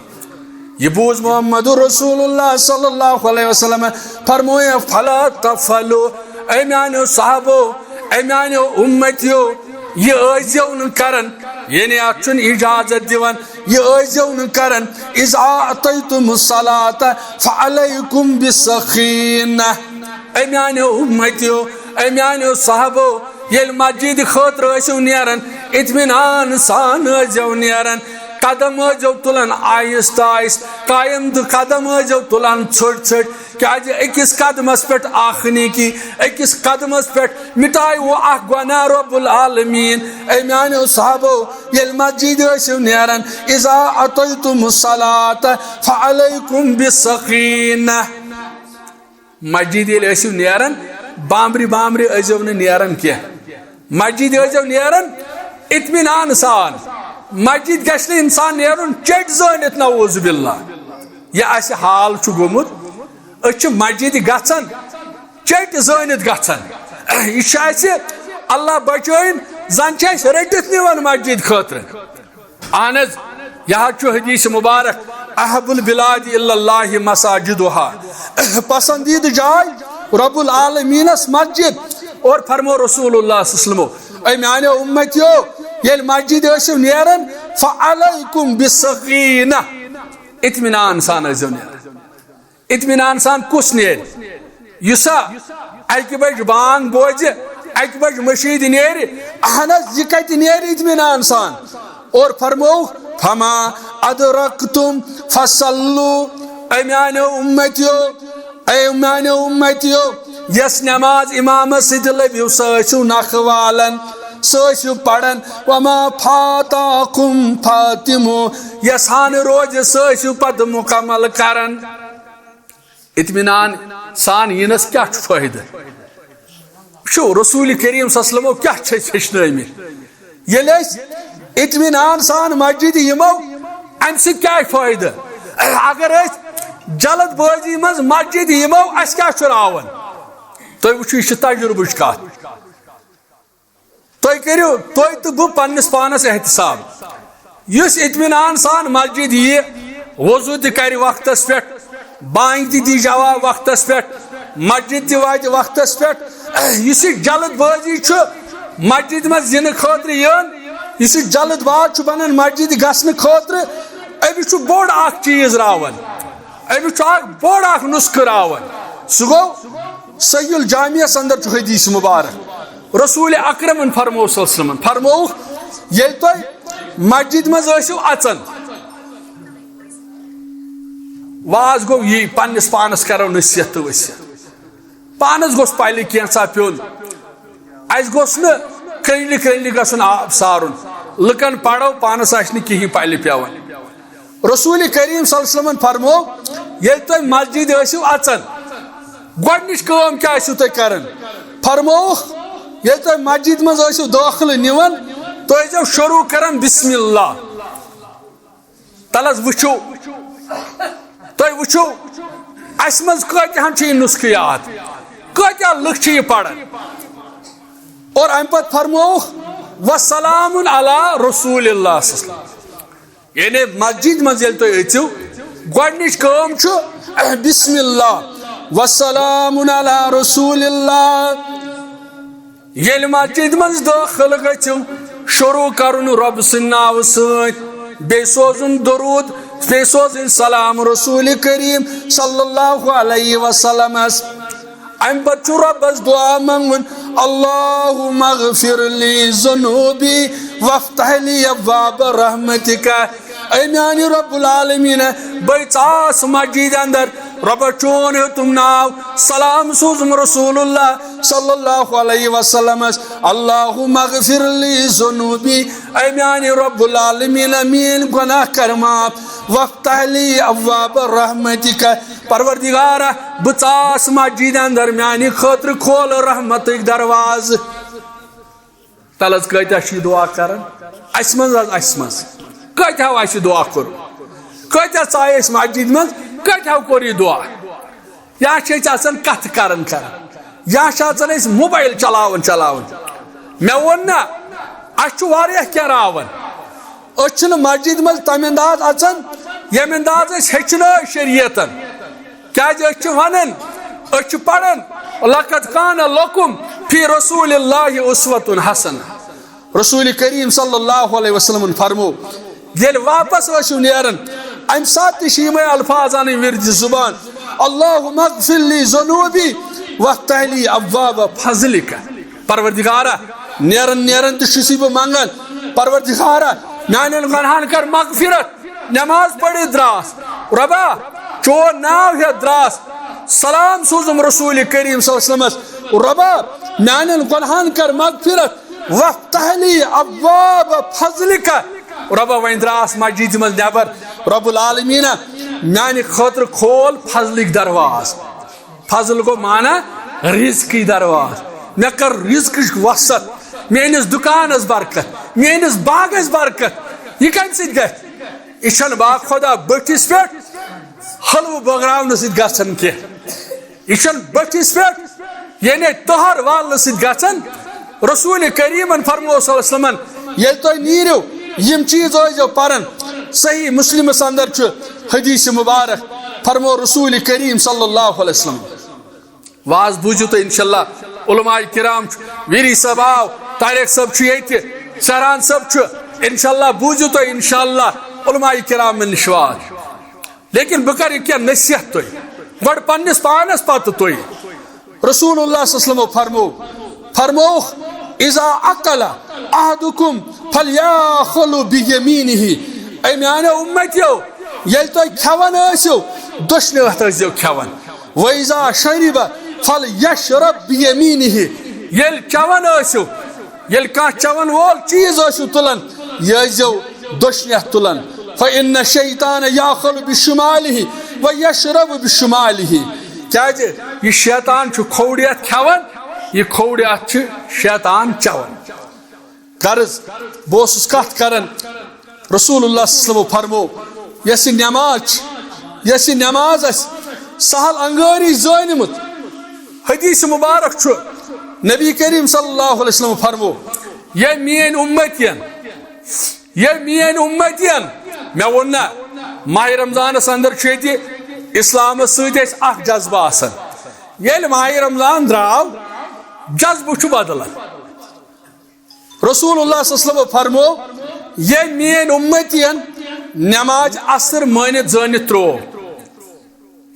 یہِ بوٗز محمد رسول اللہ صلی اللہ علیہ وسلم، فرموو، فلا تفعلوا، اے میانیو صحابو، اے میانیو امتیو، یہِ ٲسۍزیو نہٕ کران، یعنی اتھ چھُنہٕ اجازت دِوان، یہِ ٲسۍزیو نہٕ کران، اذا اتیتم الصلاۃ فعلیکم بالسکینہ۔ اے میانیو امتیو، اے میانیو صحابو، ییٚلہِ مسجد خٲطرٕ ٲسِو نیران، اطمینان سان ٲسۍزیو نیران، قدم ٲسۍزیو تُلان آہستہ آہستہ، قائم تہٕ قدم ٲسۍزیو تُلان ژھٔٹۍ ژھٔٹۍ، کیازِ أکِس قدمس پٮ۪ٹھ اکھ نیکی، أکِس قدمس پٮ۪ٹھ مٹایہِ وۄنۍ اکھ گۄناہ رب العالمین۔ اے میانیو صحابو، ییٚلہِ مسجد ٲسِو نیران، اذا اتیتم الصلاۃ فعلیکم بالسکینہ۔ مسجد ییٚلہِ ٲسِو نیران، بامبرِ بامبرِ ٲسۍزیو نہٕ نیران کینٛہہ۔ مسجد ٲسۍزیو نیران اطمینان سان۔ مسجد گژھِ نہٕ انسان نیرُن چیٚٹۍ زٲنِتھ، نعوذ باللہ۔ یہِ اسہِ حال چھُ گوٚمُت، أسۍ چھِ مسجد گژھان، چیٚٹۍ زٲنِتھ گژھان۔ یہِ چھُ اسہِ، اللہ بچٲیِن، زن چھِ اسہِ رٔٹِتھ نِوان مسجد خٲطرٕ۔ اہن حظ، یہِ حظ چھُ حدیث مبارک، احب البلاد الا اللہ مساجدها، پسندیدٕ جاے رب العالمینس مسجد۔ اور فرمو رسول اللہ صلی اللہ علیہ وسلم، اے میانیو امتیو، ییٚلہِ مسجد ٲسِو نیران، فعلیکم بالسکینہ، اطمینان سان ٲسۍزیو نیران۔ اطمینان سان کُس نیرِ؟ یُس سا اکہِ بجہِ بانگ بوزِ، اکہِ بجہِ مشیٖد نیرِ، اہن حظ، یہِ کتہِ نیرِ اطمینان سان؟ اور فرموو، فما ادرکتم فصلوا، اے میانیو امتیو، اے میانیو امتیو، یس نماز امامس سۭتۍ لٔبِو، سۄ ٲسِو نکھٕ والان، سۄ ٲسِو پران، وما فاتکم فاتموا، یس ہا نہٕ روزِ، سۄ ٲسِو پتہٕ مکمل کران۔ اطمینان سان یِنس کیٛاہ چھُ فٲیدٕ؟ وٕچھِو، رسول کریم صلی اللہ علیہ وسلمو کیٛاہ چھِ أسۍ ہیٚچھنٲومٕتۍ۔ ییٚلہِ أسۍ اطمینان سان مسجد یِمو، امہِ سۭتۍ کیٛاہ فٲیدٕ؟ اگر أسۍ جلد بٲزی منٛز مسجد یِمو، اسہِ کیٛاہ چھُ راوان؟ تُہۍ وٕچھِو، یہِ چھِ تجربٕچ کتھ۔ تُہۍ کٔرِو، تُہۍ تہٕ بہٕ پننِس پانس احتساب۔ یُس اطمینان سان مسجد یِیہِ، وضو تہِ کرِ وقتس پٮ۪ٹھ، بانگہِ تہِ دی جواب وقتس پٮ۪ٹھ، مسجد تہِ واتہِ وقتس پٮ۪ٹھ، یُس یہِ جلد بٲزی چھُ مسجد منٛز یِنہٕ خٲطرٕ یُن، یُس یہِ جلد باز چھُ بنان مسجد گژھنہٕ خٲطرٕ، أمِس چھُ بوٚڑ اکھ چیٖز راوان۔ أمِس چھُ اکھ بوٚڑ اکھ نُسخہٕ راوان۔ سُہ گوٚو صحیح الجامعس اندر چھُ حدیث مبارک۔ رسول اکرمن فرموو صلی اللہ علیہ وسلمن، فرمووُکھ، ییٚلہِ تُہۍ مسجد منٛز ٲسِو اژان، واز گوٚو یی، پننِس پانس کرو نصیحت تہٕ وصیت۔ پانس گوٚژھ پلہِ کینٛژھا پیوٚن۔ اسہِ گوٚژھ نہٕ کرٛنٛجلہِ کرٛنٛجلہِ گژھُن آب سارُن۔ لُکن پرو، پانس آسہِ نہٕ کِہیٖنۍ پلہِ پٮ۪وان۔ رسول کریم صلی اللہ علیہ وسلمن فرموو، ییٚلہِ تُہۍ مسجد ٲسِو اژان، گۄڈٕنِچ کٲم کیٛاہ ٲسِو تُہۍ کران؟ فرمووُکھ، ییٚلہِ تُہۍ مسجد منٛز ٲسِو دٲخلہٕ نِوان، تُہۍ ٲسۍزیو شروٗع کران بسم اللہ۔ تَلہٕ حظ وٕچھِو، تُہۍ وٕچھِو، اَسہِ منٛز کۭتیاہَن چھُ یہِ نُسخہٕ یاد، کۭتیاہ لُکھ چھِ یہِ پران؟ اور اَمہِ پتہٕ فرمووُکھ، وسلام علی رسول اللہ صلی اللہ علیہ وسلم۔ یعنی مسجد منٛز ییٚلہِ تُہۍ أژِو، گۄڈٕنِچ کٲم چھُ بسم اللہ، وسلام علی رسول اللہ۔ ییٚلہِ مسجد منٛز دٲخل گٔژھِو، شروٗع کرُن رۄب سٕنٛدِ ناوٕ سۭتۍ، بیٚیہِ سوزُن درود، بیٚیہِ سوزٕنۍ سلام رسول کریم صلی اللہ علیہ وسلمس۔ اَمہِ پتہٕ چھُ رۄبس دعا منٛگُن، اللہم اغفر لی ذنوبی وافتح لی ابواب رحمتک۔ اے میانہِ رب العالمین، بے ژاس مسجد اندر، رۄبا چون ہیوٚتُم ناو، سلام سوٗزُم رسول اللہ صلی اللہ علیہ وسلمس، اللہم اغفر لی ذنوبی، اے میانہِ رب العالمین، میٲنۍ گۄناہ کر معاف، وافتح لی ابواب رحمتک، پروردگارا، بہٕ ژاس مسجد اندر، میانہِ خٲطرٕ کھول رحمتٕکۍ دروازٕ۔ تَلہٕ حظ کۭتیاہ چھِ یہِ دُعا کران؟ اَسہِ منٛز حظ، اَسہِ منٛز۔ کۭتیاہو اَسہِ یہِ دُعا کوٚر؟ کۭتیاہ ژایہِ أسۍ مسجد منٛز؟ کۭتیاہو کوٚر یہِ دُعا؟ یا چھِ أسۍ آسان کَتھٕ کران کران، یا چھِ آسان أسۍ موبایل چلاوان چلاوان۔ مےٚ ووٚن نہ، اَسہِ چھُ واریاہ کینٛہہ راوان۔ أسۍ چھِنہٕ مسجد منٛز تَمہِ انداز اَژان، ییٚمہِ انداز أسۍ ہیٚچھنٲے شریعتن۔ کیازِ أسۍ چھِ ونان، أسۍ چھِ پران، لقد کان لکم فی رسول اللہ اسوۃ حسنہ۔ رسول کریم صلی اللہ علیہ وسلمن فرمو، ییٚلہِ واپس ٲسِو نیران، امہِ ساتہٕ تہِ چھِ یِمے الفاظ انٕنۍ ورد زبان، اللہم اغفر لی ذنوبی وافتح لی ابواب فضلک۔ پروردگارا، نیران نیران تہِ چھُسی بہٕ منگان، پروردگارا، میانٮ۪ن گۄنہان کر مغفرت۔ نماز پٔرِتھ دراس، رۄبا، چون ناو ہیٚتھ دراس، سلام سوٗزُم رسول کریم صلی اللہ علیہ وسلمس، رۄبا، میانٮ۪ن گۄنہان کر مغفرت، وافتح لی ابواب فضلک۔ رۄبا، وۄنۍ دراس مسجد منٛز نٮ۪بر، رب العالمین، میانہِ خٲطرٕ کھول فضلٕکۍ دروازٕ۔ فضل گوٚو معنی رزقٕکۍ دروازٕ۔ مےٚ کر رزقٕچ وسعت، میٲنِس دُکانس برکت، میٲنِس باغس برکت۔ یہِ کمہِ سۭتۍ گژھِ؟ یہِ چھَنہٕ با خۄدا بٔٹھِس پٮ۪ٹھ حلوٕ بٲگراونہٕ سۭتۍ گژھان کینٛہہ۔ یہِ چھَنہٕ بٔٹھِس پٮ۪ٹھ، یعنی تٔہر والنہٕ سۭتۍ گژھان۔ رسول کریمن فرموو صلی اللہ علیہ وسلمن، ییٚلہِ تُہۍ نیٖرِو، یِم چیٖز ٲسۍزیو پران۔ صحیح مسلمس اندر چھُ حدیث مبارک، فرموو رسول کریم صلی اللہ علیہ وسلم۔ واز بوٗزِو تُہۍ انشاءاللہ، علماء کرام چھُ، ویری صٲب آو، طارق صٲب چھُ ییٚتہِ، سہران صٲب چھُ، انشاءاللہ بوٗزِو تُہۍ انشاءاللہ علماء کرامن نِش واز۔ لیکن بہٕ کرٕ یہِ کینٛہہ نصیحت تۄہہِ، گۄڈٕ پننِس پانس، پتہٕ تُہۍ۔ رسول اللہ صلی اللہ علیہ وسلمو فرمو، فرمووُکھ، اذا اکل احدکم فلیاکل بیمینہ۔ اے میانیو امتیو، ییٚلہِ تُہۍ کھٮ۪وان ٲسِو، دٔچھنہِ اتھٕ ٲسۍزیو کھٮ۪وان۔ واذا شرب فلیشرب بیمینہ۔ ییٚلہِ چٮ۪وان ٲسِو، ییٚلہِ کانٛہہ چٮ۪وَن وول چیٖز ٲسِو تُلان، یہِ ٲسۍزیو دٔچھنہِ اَتھٕ تُلان۔ فإن الشیطان یأکل بشمالہ و یشرب بشمالہ۔ کیازِ یہِ شیطان چھُ کھووُر اَتھٕ کھٮ۪وان، یہِ کھووُر اَتھٕ چھُ شیطان چٮ۪وان۔ غرض، بہٕ اوسُس کَتھ کران، رسول اللہ صلی اللہ علیہ وسلمو فرمو، یۄس یہِ نماز چھِ، یۄس یہِ نماز اَسہِ سہل انگٲری زٲنمٕژ، حدیث مبارک چھُ، نبی کریم صلی اللہ علیہ وسلم فرمو، ییٚمۍ میٲنۍ اُمتین، ییٚمۍ میٲنۍ اُمتین، مےٚ ووٚن نہ، ماہِ رمضانس اندر چھُ ییٚتہِ اسلامس سۭتۍ اَسہِ اکھ جذبہٕ آسان۔ ییٚلہِ ماہِ رمضان درٛاو، جذبہٕ چھُ بدلان۔ رسول اللہ صلی اللہ علیہ وسلم فرمو، ییٚمۍ میٲنۍ اُمتین نماز عصر مٲنِتھ زٲنِتھ ترٛوو،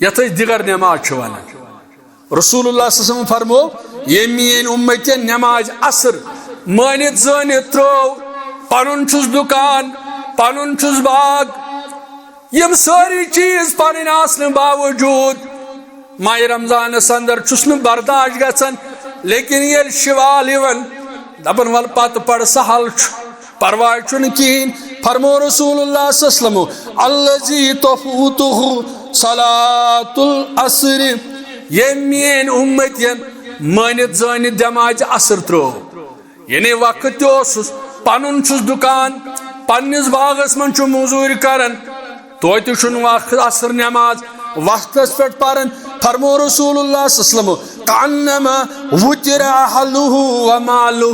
یتھ أسۍ دِگر نماز چھِ ونان۔ رسول اللہ صلی اللہ علیہ وسلم فرمو، ییٚمۍ میٲنۍ اُمتین نماز عصر مٲنِتھ زٲنِتھ ترٛوو، پنُن چھُس دُکان، پنُن چھُس باغ، یِم سٲری چیٖز پنٕنۍ آسنہٕ باوجوٗد ماہِ رمضانس اندر چھُس نہٕ برداشت گژھان، لیکن ییٚلہِ شوال یِوان، دپان، "ول پتہٕ پرٕ، سہل چھُ، پرواے چھُنہٕ کِہیٖنۍ۔" فرمو رسول اللہ صلی اللہ علیہ وسلم، "الذی تفوتہ صلاۃ العصر ییٚمۍ میٲنۍ اُمتین مٲنِتھ زٲنِتھ دٮ۪ماژِ عصر ترٲو، یعنی وقت تہِ اوسُس، پنُن چھُس دُکان، پننِس باغس منٛز چھُ موٚزوٗرۍ کران، توتہِ چھُنہٕ وقت عصر نٮ۪ماز وقتس پٮ۪ٹھ پران۔ فرموو رسول اللہ صلی اللہ علیہ وسلم، "کأنما وتر اہلہ و مالہ"۔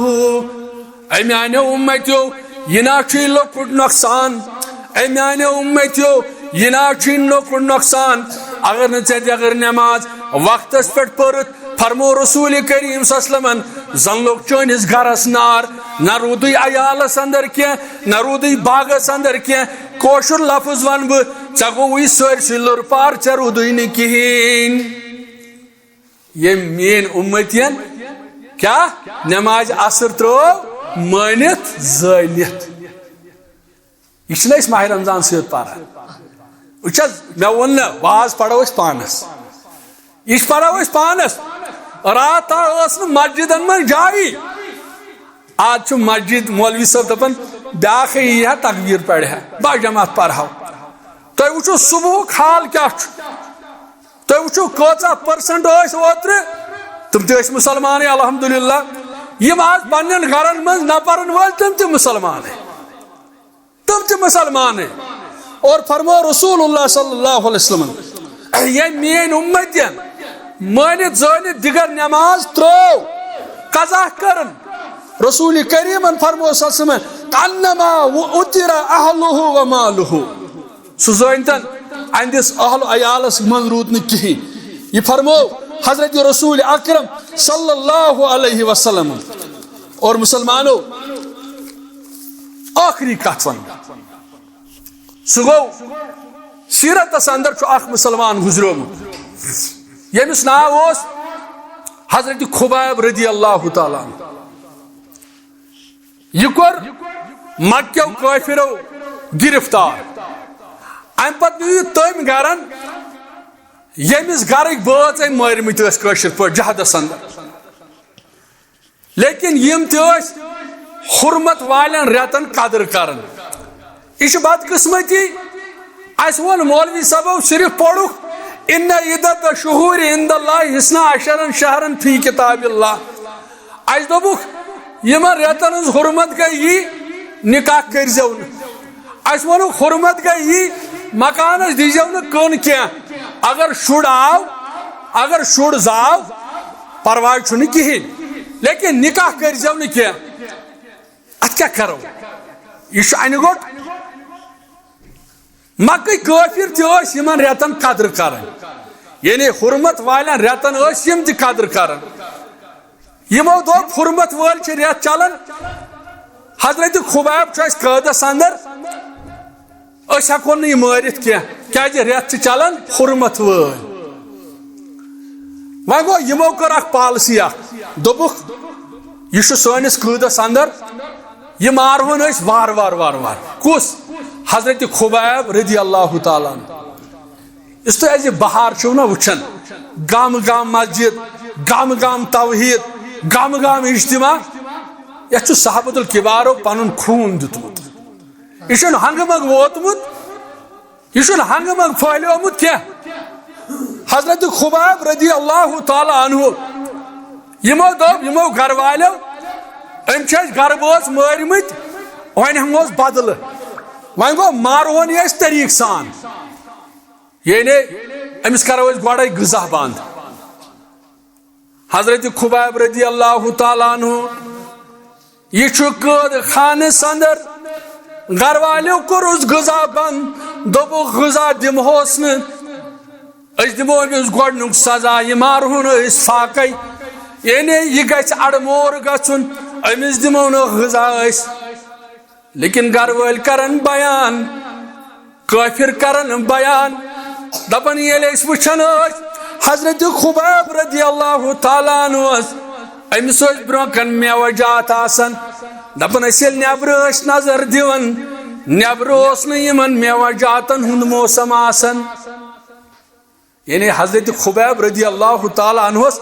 اے میانیو اُمتیو، یہِ نا چھُے لۄکُٹ نۄقصان۔ اے میانیو اُمتیو، یہِ نا چھُے لۄکُٹ نۄقصان۔ اگر نہٕ ژےٚ دٮ۪گٕر نٮ۪ماز وقتس پٮ۪ٹھ پٔرٕتھ، فرموو رسول کریم صلی اللہ علیہ وسلمن، زن لوٚگ چٲنِس گرس نار، نہ روٗدُے عیالس اندر کینٛہہ، نہ روٗدُے باغس اندر کینٛہہ۔ کٲشُر لفظ ونہٕ بہٕ، ژےٚ گوٚوُے سٲرسٕے لٔر پار، ژےٚ روٗدُے نہٕ کِہیٖنۍ۔ ییٚمۍ میٲنۍ اُمتین کیٛاہ نمازِ عصر ترٲو مٲنِتھ زٲنِتھ۔ یہِ چھِنہٕ أسۍ ماہِ رمضان سۭتۍ پران۔ وٕچھ حظ، مےٚ ووٚن نہ، واز پرو أسۍ پانس۔ یہِ چھِ پرو أسۍ پانس۔ راتھ ٲس نہٕ مسجدن منٛز جایی۔ آز چھُ مسجد مولوی صٲب دپان، بیٛاکھٕے یی ہا تکبیر پرِ ہا، با جماعت پرہو۔ تُہۍ وٕچھِو صبحُک حال کیٛاہ چھُ۔ تُہۍ وٕچھِو کۭژاہ percent ٲسۍ اوترٕ، تِم تہِ ٲسۍ مُسلمانٕے الحمدللہ۔ یِم آز پننٮ۪ن گرن منٛز نہ پرن وٲلۍ، تِم تہِ مُسلمانٕے، تِم تہِ مُسلمانٕے۔ اور فرموو رسول اللہ صلی اللہ علیہ وسلم، ییٚمۍ میٲنۍ اُمتین مٲنِتھ زٲنِتھ دِگر نٮ۪ماز ترٲو، قضا کٔرٕن، رسول کریمن فرموو صلی اللہ علیہ وسلم، "کأنما وتر اہلہ و مالہ"۔ سُہ زٲنۍتن، اہندِس اہل و عیالس منٛز روٗد نہٕ کِہیٖنۍ۔ یہِ فرموو حضرت رسول اکرم صلی اللہ علیہ وسلم۔ اور مسلمانو، ٲخری کتھ ونہٕ بہٕ۔ سُہ گوٚو، سیرتس اندر چھُ اکھ مسلمان گُزریومُت، ییٚمِس ناو اوس حضرت خبیب رضی اللہ تعالیٰ عنہ۔ یہِ کوٚر مکہ کیو کٲفرو گرفتار۔ امہِ پتہٕ نیوٗ یہِ تٔمۍ گرن، ییٚمِس گرٕکۍ بٲژ أمۍ مٲرمٕتۍ ٲسۍ کٲشِر پٲٹھۍ جہادس اندر۔ لیکن یِم تہِ ٲسۍ حرمت والٮ۪ن رٮ۪تن قدر کران۔ یہِ چھِ بدقسمتی۔ اسہِ ووٚن مولوی صٲبو صرف پوٚرُکھ، "ان عدت شہور عند اللہ اثنا عشر شہرا فی کتاب اللہ"۔ اسہِ دوٚپُکھ، یِمن رٮ۪تن ہٕنٛز حرمت گٔے یی، نکاح کٔرۍزیو نہٕ۔ اسہِ ووٚنُکھ، حرمت گٔے یی، مکانس دیٖزیو نہٕ کٕن کینٛہہ۔ اگر شُر آو، اگر شُر زاو، پرواے چھُنہٕ کِہیٖنۍ، لیکن نکاح کٔرۍزیو نہٕ کینٛہہ۔ اتھ کیٛاہ کرو؟ یہِ چھُ انہِ گوٚٹ۔ مکٕکۍ کٲفِر تہِ ٲسۍ یِمن رٮ۪تن قدر کران، یعنی حرمت والٮ۪ن رٮ۪تن ٲسۍ یِم تہِ قدر کران۔ یِمو دوٚپ، حرمت وٲلۍ چھِ رٮ۪تھ چلان، حضرت خبیب چھُ اَسہِ قٲدس اندر، أسۍ ہٮ۪کون نہٕ یہِ مٲرِتھ کینٛہہ، کیازِ رٮ۪تھ چھِ چلان حرمت وٲلۍ۔ وۄنۍ گوٚو، یِمو کٔر اکھ policy اکھ، دوٚپُکھ، یہِ چھُ سٲنِس قٲدس اندر، یہِ مارہون أسۍ وار وار وار وار۔ کُس؟ حضرت خبیب رضی اللہ تعالیٰ عنہ۔ یُس تُہۍ أزِ بہار چھِو نہ وٕچھان، گامہٕ گامہٕ مسجد، گامہٕ گامہٕ توحید، گامہٕ گامہٕ اجتماع، یتھ چھُ صحابت الکبارو پنُن خوٗن دیُتمُت۔ یہِ چھُنہٕ ہنگہٕ منگہٕ ووتمُت، یہِ چھُنہٕ ہنگہٕ منگہٕ پھٔہلیومُت کینٛہہ۔ حضرت خباب رضی اللہ تعالیٰ عنہ، یِمو دوٚپ، یِمو گرٕ والیو، أمۍ چھِ اَسہِ گرٕ بٲژ مٲرمٕتۍ، وۄنۍ ہٮ۪مہوس بدلہٕ، وۄنۍ گوٚو مارہون یہِ أسۍ طریٖقہٕ سان۔ یعنی أمِس کرو أسۍ گۄڈے غذا بنٛد۔ حضرت خبیب رضی اللہ تعالیٰ عنہ، یہِ چھُ قٲد خانس اندر، گھر والیو کوٚرُس غذا بنٛد، دوٚپُکھ غذا دِمہوس نہٕ، أسۍ دِمو أمِس گۄڈٕنیُک سزا، یہِ مارہون أسۍ فاقے، یعنی یہِ گژھِ اڑٕ مور گژھُن، أمِس دِمو نہٕ غذا أسۍ۔ لیکن گھر وٲلۍ کرن بیان، کٲفر کرن بیان، دپان ییٚلہِ أسۍ وٕچھان ٲسۍ حضرت خباب رضی اللہ تعالیٰ عنہ ٲس، أمِس ٲسۍ برونٛہہ کن میوٕ جات آسان، دپان أسۍ ییٚلہِ نٮ۪برٕ ٲسۍ نظر دِوان، نٮ۪برٕ اوس نہٕ یِمن میوٕ جاتن ہُنٛد موسم آسان۔ یعنی حضرت خبیب رضی اللہ تعالیٰ عنہس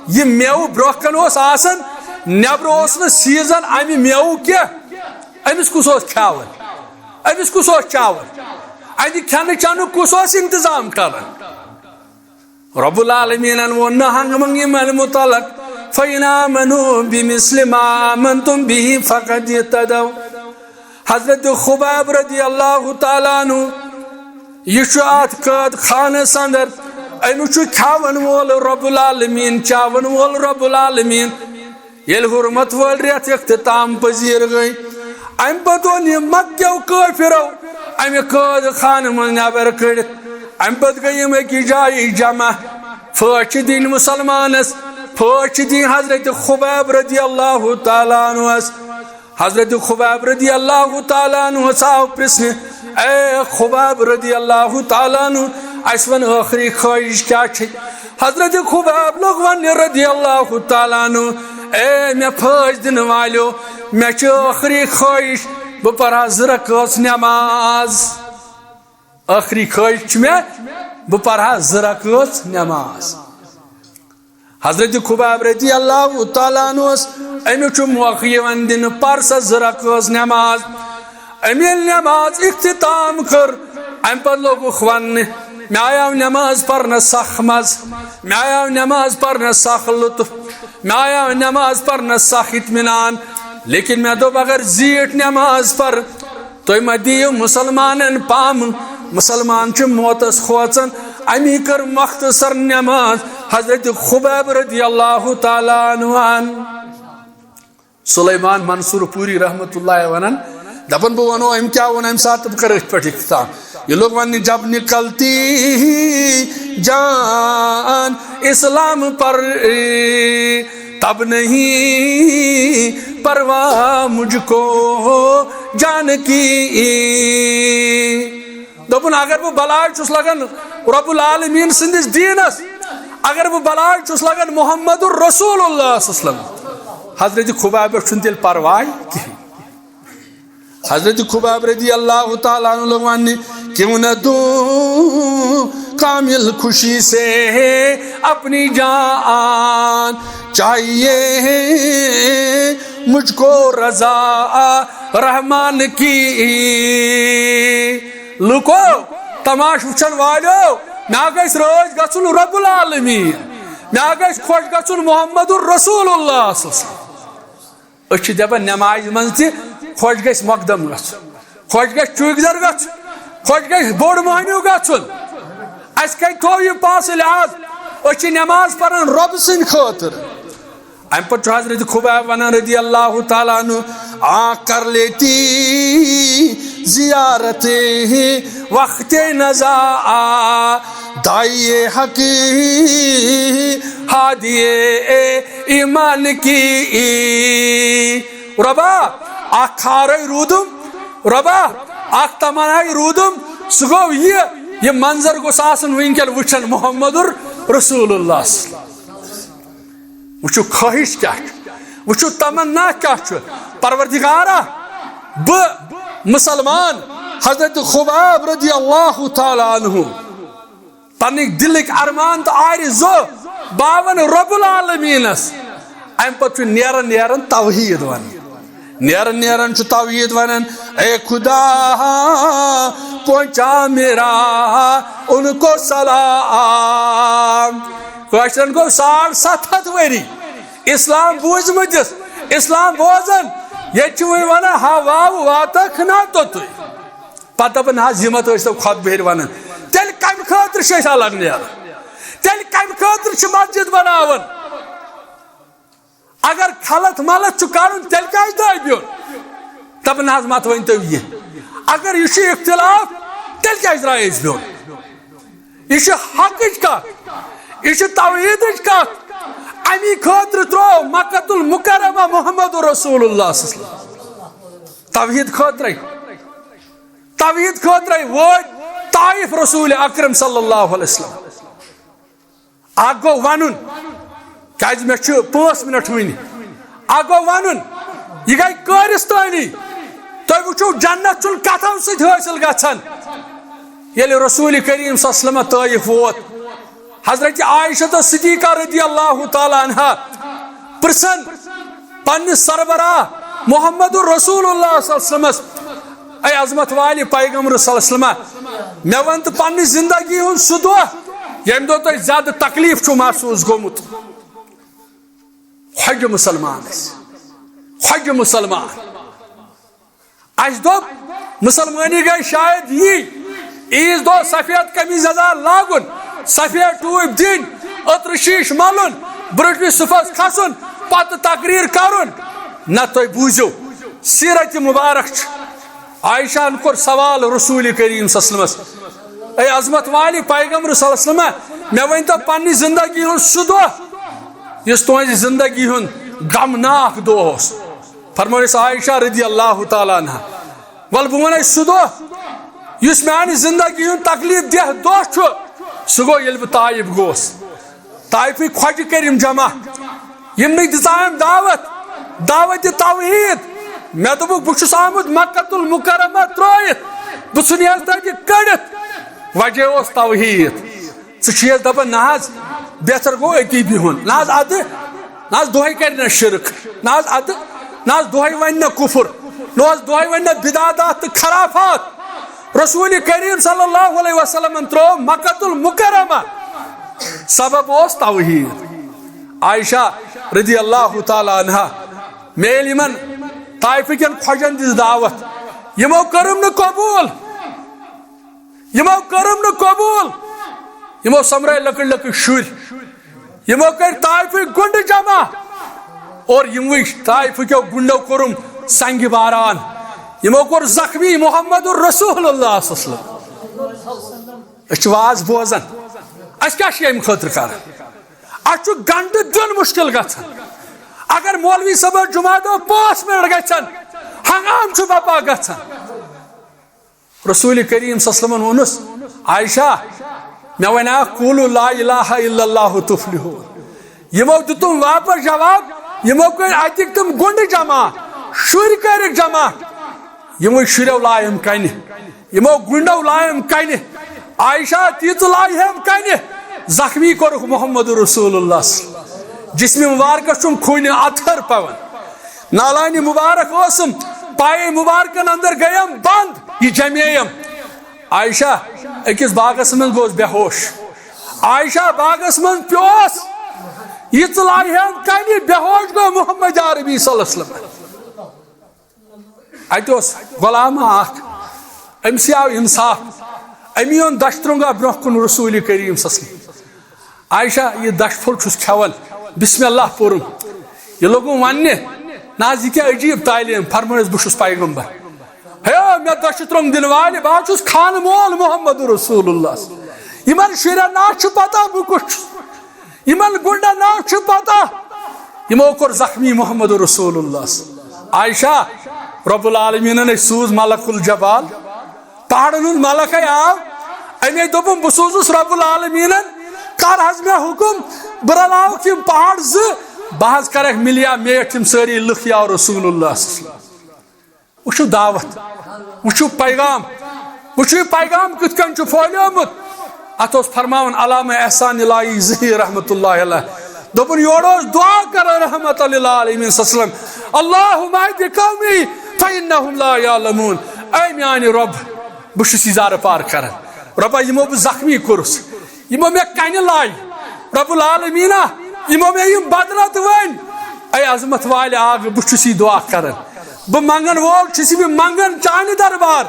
یہِ میوٕ برونٛہہ کن اوس آسان، نٮ۪برٕ اوس نہٕ season امہِ میوٕ کینٛہہ، أمِس کُس اوس کھیاوان؟ أمِس کُس اوس چاوان؟ اَتہِ کھٮ۪نہٕ چٮ۪نُک کُس اوس انتظام کران؟ رب العالمینن ووٚن نہٕ ہنگہٕ منگہٕ یِمن متعلق، فَإِنْ آمَنُوا بِمِثْلِ مَا آمَنْتُمْ بِهِ فَقَدِ اهْتَدَوْا۔ حضرت خباب رضی اللہ تعالیٰ عنہ، یہِ چھُ اتھ قٲد خانس اندر، أمِس چھُ کھیاون وول رب العالمین، چاون وول رب العالمین۔ ییٚلہِ حرمت وٲلۍ رٮ۪تھ اختتام پذیر گٔے، امہِ پتہٕ اوٚن یہِ مکہ کیو کٲفرو امہِ قٲد خانہٕ منٛز نٮ۪بر کٔڑِتھ۔ امہِ پتہٕ گٔے یِم أکِس جایہِ جمع۔ فوج چھِ دِنۍ مُسلمانس، فوج چھِ دِنۍ حضرت خباب رضی اللہ تعالیٰ عنہس۔ حضرت خباب رضی اللہ تعالیٰ عنہس آو پرژھنہٕ، اے خباب رضی اللہ تعالیٰ عنہ، اسہِ ون ٲخری خواہش کیٛاہ چھے؟ حضرت خباب لوٚگ وننہِ رضی اللہ تعالیٰ عنہ، اے مےٚ فٲض دِنہٕ والیو، مےٚ چھِ ٲخری خٲہِش، بہٕ پرٕ ہا زٕ رکٲژ نٮ۪ماز۔ ٲخری خٲہِش چھِ مےٚ، بہٕ پرٕ ہا زٕ رکٲژ نٮ۪ماز۔ حضرت خباب رضی اللہ تعالیٰ عنہ اوس، أمِس چھُ موقعہٕ یِوان دِنہٕ، پر سا زٕ رکٲژ نٮ۪ماز۔ أمۍ ییٚلہِ نٮ۪ماز اختتام کٔر، اَمہِ پتہٕ لوٚگُکھ وننہِ، مےٚ آیاو نٮ۪ماز پرنس سخ مزٕ، مےٚ آیاو نٮ۪ماز پرنس سخ لطف، مےٚ آیاو نٮ۪ماز پرنس سخ اطمینان، لیکن مےٚ دوٚپ، اگر زیٖٹھ نٮ۪ماز پر، تُہۍ مہ دِیِو مُسلمانن پامہٕ، مُسلمان چھِ موتس کھوژان۔ اَمی کٔر مختصر نٮ۪ماز حضرت خبیب رضی اللہ تعالیٰ عنہ۔ سلیمان منصور پوری رحمت اللہ ونان، دپان، بہٕ ونو أمۍ کیٛاہ ووٚن اَمہِ ساتہٕ، تہٕ بہٕ کرٕ أتھۍ پٮ۪ٹھ اختتام۔ یہ لوگ وننہِ، جب نکلتی جان اسلام پر، تب نہیں پرواہ مجھ کو جان کی۔ دوٚپُن، اگر بہٕ بلاے چھُس لگان رب العالمین سٕنٛدِس دیٖنس، اگر بہٕ بلاے چھُس لگان محمد رسول اللہ صلی اللہ علیہ وسلم، حضرت خبابس چھُنہٕ تیٚلہِ پرواے کِہیٖنۍ۔ حضرت خباب رضی اللہ تعالیٰ عنہ لوگ وننہِ، کیوں نہ دوں کامل خوشی سے اپنی جان، چاہیے مجھ کو رضا رحمان کی۔ لوکو، تماش وچھن والو، مےٚ گژھِ رٲضۍ گژھُن رب العالمین، مےٚ گژھِ خۄش گژھُن محمد رسول اللہ صلی اللہ علیہ وسلم۔ أسۍ چھِ دَپان نٮ۪مازِ منٛز تہِ خۄش گژھِ مۄقدم گژھُن، خۄش گژھِ چوٗکدَر گژھُن، خۄش گژھِ بوٚڑ مۄہنیو گژھُن۔ اَسہِ کَتہِ تھوٚو یہِ پاسہٕ لحاظ؟ أسۍ چھِ نٮ۪ماز پَران رۄبہٕ سٕنٛدِ خٲطرٕ۔ اَمہِ پَتہٕ چھُ حضرت خبیب وَنان رضی اللہ تعالیٰ عنہ، آ کر لیتی زیارت وقت نزا، داعی حق ہادی ایمان کی۔ رۄبا، اکھ خارے روٗدُم، رۄبا، اکھ تمناے روٗدُم، سُہ گوٚو یہِ، یہِ منظر گوٚژھ آسُن وٕنکٮ۪ن وٕچھان محمد رسول اللہ۔ وٕچھِو خٲہِش کیٛاہ چھُ، وٕچھِو تمنا کیٛاہ چھُ۔ پروردگارا، بہٕ مُسلمان حضرت خباب رضی اللہ تعالیٰ عنہ، پنٕنۍ دِلٕکۍ ارمان تہٕ آرزو باوَن رب العالمینس۔ اَمہِ پتہٕ چھُ نیران نیران توحیٖد وَنان، نیران نیران چھُ توحیٖد وَنان، اے خدا پہنچا میرا ان کو سلام۔ کٲشرٮ۪ن گوٚو ساڑ ستھ ہتھ ؤری اسلام بوٗزمٕتِس، اسلام بوزان، ییٚتہِ چھِ وۄنۍ وَنان، ہا واو واتکھ نا توٚتُے۔ پتہٕ دَپان، نہ حظ، یِم ہَتھ ٲسۍ تو خۄد بِہِرۍ وَنان۔ تیٚلہِ کَمہِ خٲطرٕ چھِ أسۍ الگ نیران؟ تیٚلہِ کَمہِ خٲطرٕ چھِ مسجد بناوان؟ اگر کھلت ملت چھُ کَرُن، تیٚلہِ کیٛازِ دٲبیُن؟ دَپان، نہ حظ، مت ؤنۍ تو یہِ۔ اگر یہِ چھُ اختلاف، تیٚلہِ کیٛازِ درٛاے أسۍ بیوٚن؟ یہِ چھِ حقٕچ کَتھ، یہِ چھِ توحیٖدٕچ کَتھ۔ اَمی خٲطرٕ ترٛوو مکۃ المکرمہ محمد رسول اللہ صلی اللہ علیہ وسلم۔ توحیٖد خٲطرَے، توحیٖد خٲطرَے وٲتۍ طائف رسول اکرم صلی اللہ علیہ وسلم۔ اکھ گوٚو وَنُن، کیٛازِ مےٚ چھِ پانٛژھ منٹ وٕنہِ۔ اکھ گوٚو وَنُن، یہِ گٔے کٲرِستٲنی۔ تُہۍ وٕچھِو، جنت چھُنہٕ کَتھو سۭتۍ حٲصِل گژھان۔ ییٚلہِ رسول کریم صلی اللہ علیہ وسلم طٲیف ووت، حضرت عائشہ صدیقہ رضی اللہ تعالیٰ عنہا پرژھن پننِس سربراہ محمد رسول اللہ صلی اللہ علیہ وسلمس، اے عظمت والہِ پیغمبر صلی اللہ علیہ وسلم، مےٚ وَن تہٕ پننہِ زندگی ہُنٛد سُہ دۄہ ییٚمہِ دۄہ تۄہہِ زیادٕ تکلیٖف چھُو محسوٗس گوٚمُت، خۄجہِ مُسلمان ٲسۍ، خۄجہِ مُسلمان۔ اَسہِ دوٚپ، مُسلمٲنی گٔے شاید یی، عیٖذ دۄہ سفید قمیٖض یزار لاگُن، سفید ٹوٗپۍ دِنۍ، عطرٕ شیٖش مَلُن، برٛونٛٹھمِس صفس کھسُن، پتہٕ تقریر کرُن۔ نہ، تُہۍ بوٗزِو، سیرت مبارک چھِ۔ عائشہ ہن کوٚر سوال رسول کریم صلی اللہ علیہ وسلمس، اے عظمت والہِ پیغمبر صلی اللہ علیہ وسلم، مےٚ ؤنۍ تو پننہِ زندگی ہُنٛد سُہ دۄہ یُس تُہنٛزِ زندگی ہُنٛد غمناک دۄہ اوس۔ فرمٲوِس عائشہ رضی اللہ تعالیٰ عنہا، ول بہٕ ونے سُہ دۄہ یُس میانہِ زندگی ہُنٛد تکلیف دہ دۄہ چھُ، سُہ گوٚو ییٚلہِ بہٕ طائف گوس۔ طائفٕکۍ خۄجہِ کٔرِم جمع، یِمنٕے دِژایَم دعوت، دعوت توحید۔ مےٚ دوٚپُکھ، بہٕ چھُس آمُت مکہ المکرمہ ترٲیِتھ، بہٕ ژھُنہٕ ہَس تَتہِ کٔڑِتھ۔ وجہ اوس توحید۔ ژٕ چھُ یَس دَپان، نہ حظ، بہتر گوٚو أتی بِہُن۔ نہ حظ اَدٕ، نہ حظ دۄہَے کَرِ نہ شرک، نہ حظ اَدٕ، نہ حظ دۄہَے وَنہِ نہ کُفُر، نہ حظ دۄہَے وَنہِ نہ بدعات تہٕ خرافات۔ رسول کریم صلی اللہ علیہ وسلمن ترٲو مکہ المکرمہ، سبب اوس توحید۔ عائشہ رضی اللہ تعالیٰ عنہا، مےٚ ییٚلہِ یِمن طائفہٕ کٮ۪ن خۄجن دِژ دعوت، یِمو کٔرٕم نہٕ قبوٗل، یِمو کٔرٕم نہٕ قبوٗل، یِمو سۄمبرٲے لۄکٕٹۍ لۄکٕٹۍ شُرۍ، یِمو کٔرۍ طائفٕکۍ گُنڈٕ جمع اور یِموٕے طائفہٕ کیو گُنڈو کوٚرُم سنگہِ باران۔ یِمو کوٚر زخمی محمد رسول اللہ صلی اللہ علیہ وسلم۔ أسۍ چھِ واز بوزان، اَسہِ کیٛاہ چھُ اَمہِ خٲطرٕ کران؟ اَسہِ چھُ گنڈٕ دیُن مُشکِل گژھان۔ اگر مولوی صٲبَس جمعہ دۄہ پانٛژھ منٹ گژھن، ہنگام چھُ بپا گژھان۔ رسول کریم صلی اللہ علیہ وسلمن ووٚنُس، عائشہ، مےٚ وَنیٛاکھ، قولوا لا الہ الا اللہ تفلحوا۔ یِمو دیُتُم واپس جواب، یِمو کٔرۍ اَتِکۍ تِم گُنڈٕ جمع، شُرۍ کٔرِکھ جمع، یِموٕے شُریو لایَم کنہِ، یِمو گُنڈو لایَم کنہِ، عائشہ تیٖژٕ لایہَم کنہِ، زخمی کوٚرُکھ محمد رسول اللہ۔ جسمِ مبارکس چھُم خوٗنہِ اطہر پٮ۪وان۔ نالانہِ مبارک اوسُم، پایے مبارکن اندر گٔیم بند، یہِ جمیٚیم۔ عائشہ أکِس باغس منٛز گوس بے ہوش۔ عائشہ باغس منٛز پیوس، یہِ ژٕ لایہَم کنہِ، بے ہوش گوٚو محمد عربی صلی اللہ علیہ وسلم۔ اتہِ اوس غلام اکھ، أمۍ سٕے آو انصاف، أمی اوٚن دچھ ترٛنٛگا برٛونٛہہ کُن رسول کریم صلی اللہ علیہ وسلم۔ عائشہ، یہِ دچھ پھوٚل چھُس کھٮ۪وان، بسم اللہ پوٚرُم۔ یہِ لوٚگُم وننہِ، نہ حظ، یہِ کیٛاہ عجیٖب تعلیٖم، فرمٲیِس، بہٕ چھُس پیغمبر۔ ہے، مےٚ دچھ ترٛنٛگ دِنہٕ والہِ، بہٕ حظ چھُس خانہٕ مول محمد رسول اللہ۔ یِمن شُرٮ۪ن نہ حظ چھُ پتہ بہٕ کُس چھُس، یِمن گُنڈن نہ حظ چھُ پتہ۔ یِمو کوٚر زخمی محمد رسول اللہ۔ عائشہ، رب العالمینن ہے سوٗز ملک الجبال، پہاڑن ہُنٛد ملک ہے آو، أمۍ ہے دوٚپُن، بہٕ سوزُس رب العالمینن، کر حظ مےٚ حُکُم، بہٕ رلاوکھ یِم پہاڑ زٕ، بہٕ حظ کرکھ ملیا میٹھ یِم سٲری لُکھ یا رسول اللہ صلی اللہ علیہ وسلم۔ وٕچھِو دعوت، وٕچھِو پیغام، وٕچھِو یہِ پیغام کِتھ کٔنۍ چھُ پھٲلیومُت۔ اتھ اوس فرماوان علامہ احسان الہی ظہیر رحمۃ اللہ علیہ، دوٚپُن، یورٕ اوس دعا کران رحمت للعالمین صلی اللہ علیہ وسلم، اللہم اہد قومی فانہم لا یعلمون، اے میانہِ رۄب، بہٕ چھُس یہِ زارٕ پار کران۔ رۄبا، یِمو بہٕ زخمی کوٚرُس، یِمو مےٚ کنہِ لایہِ، رب العالمینا، یِمو مےٚ یِم بدرت ؤنۍ، اے عظمت والہِ آکھ، بہٕ چھُس یہِ دعا کران۔ بہٕ منگن وول چھُس، یہِ بہٕ منگن چانہِ دربار۔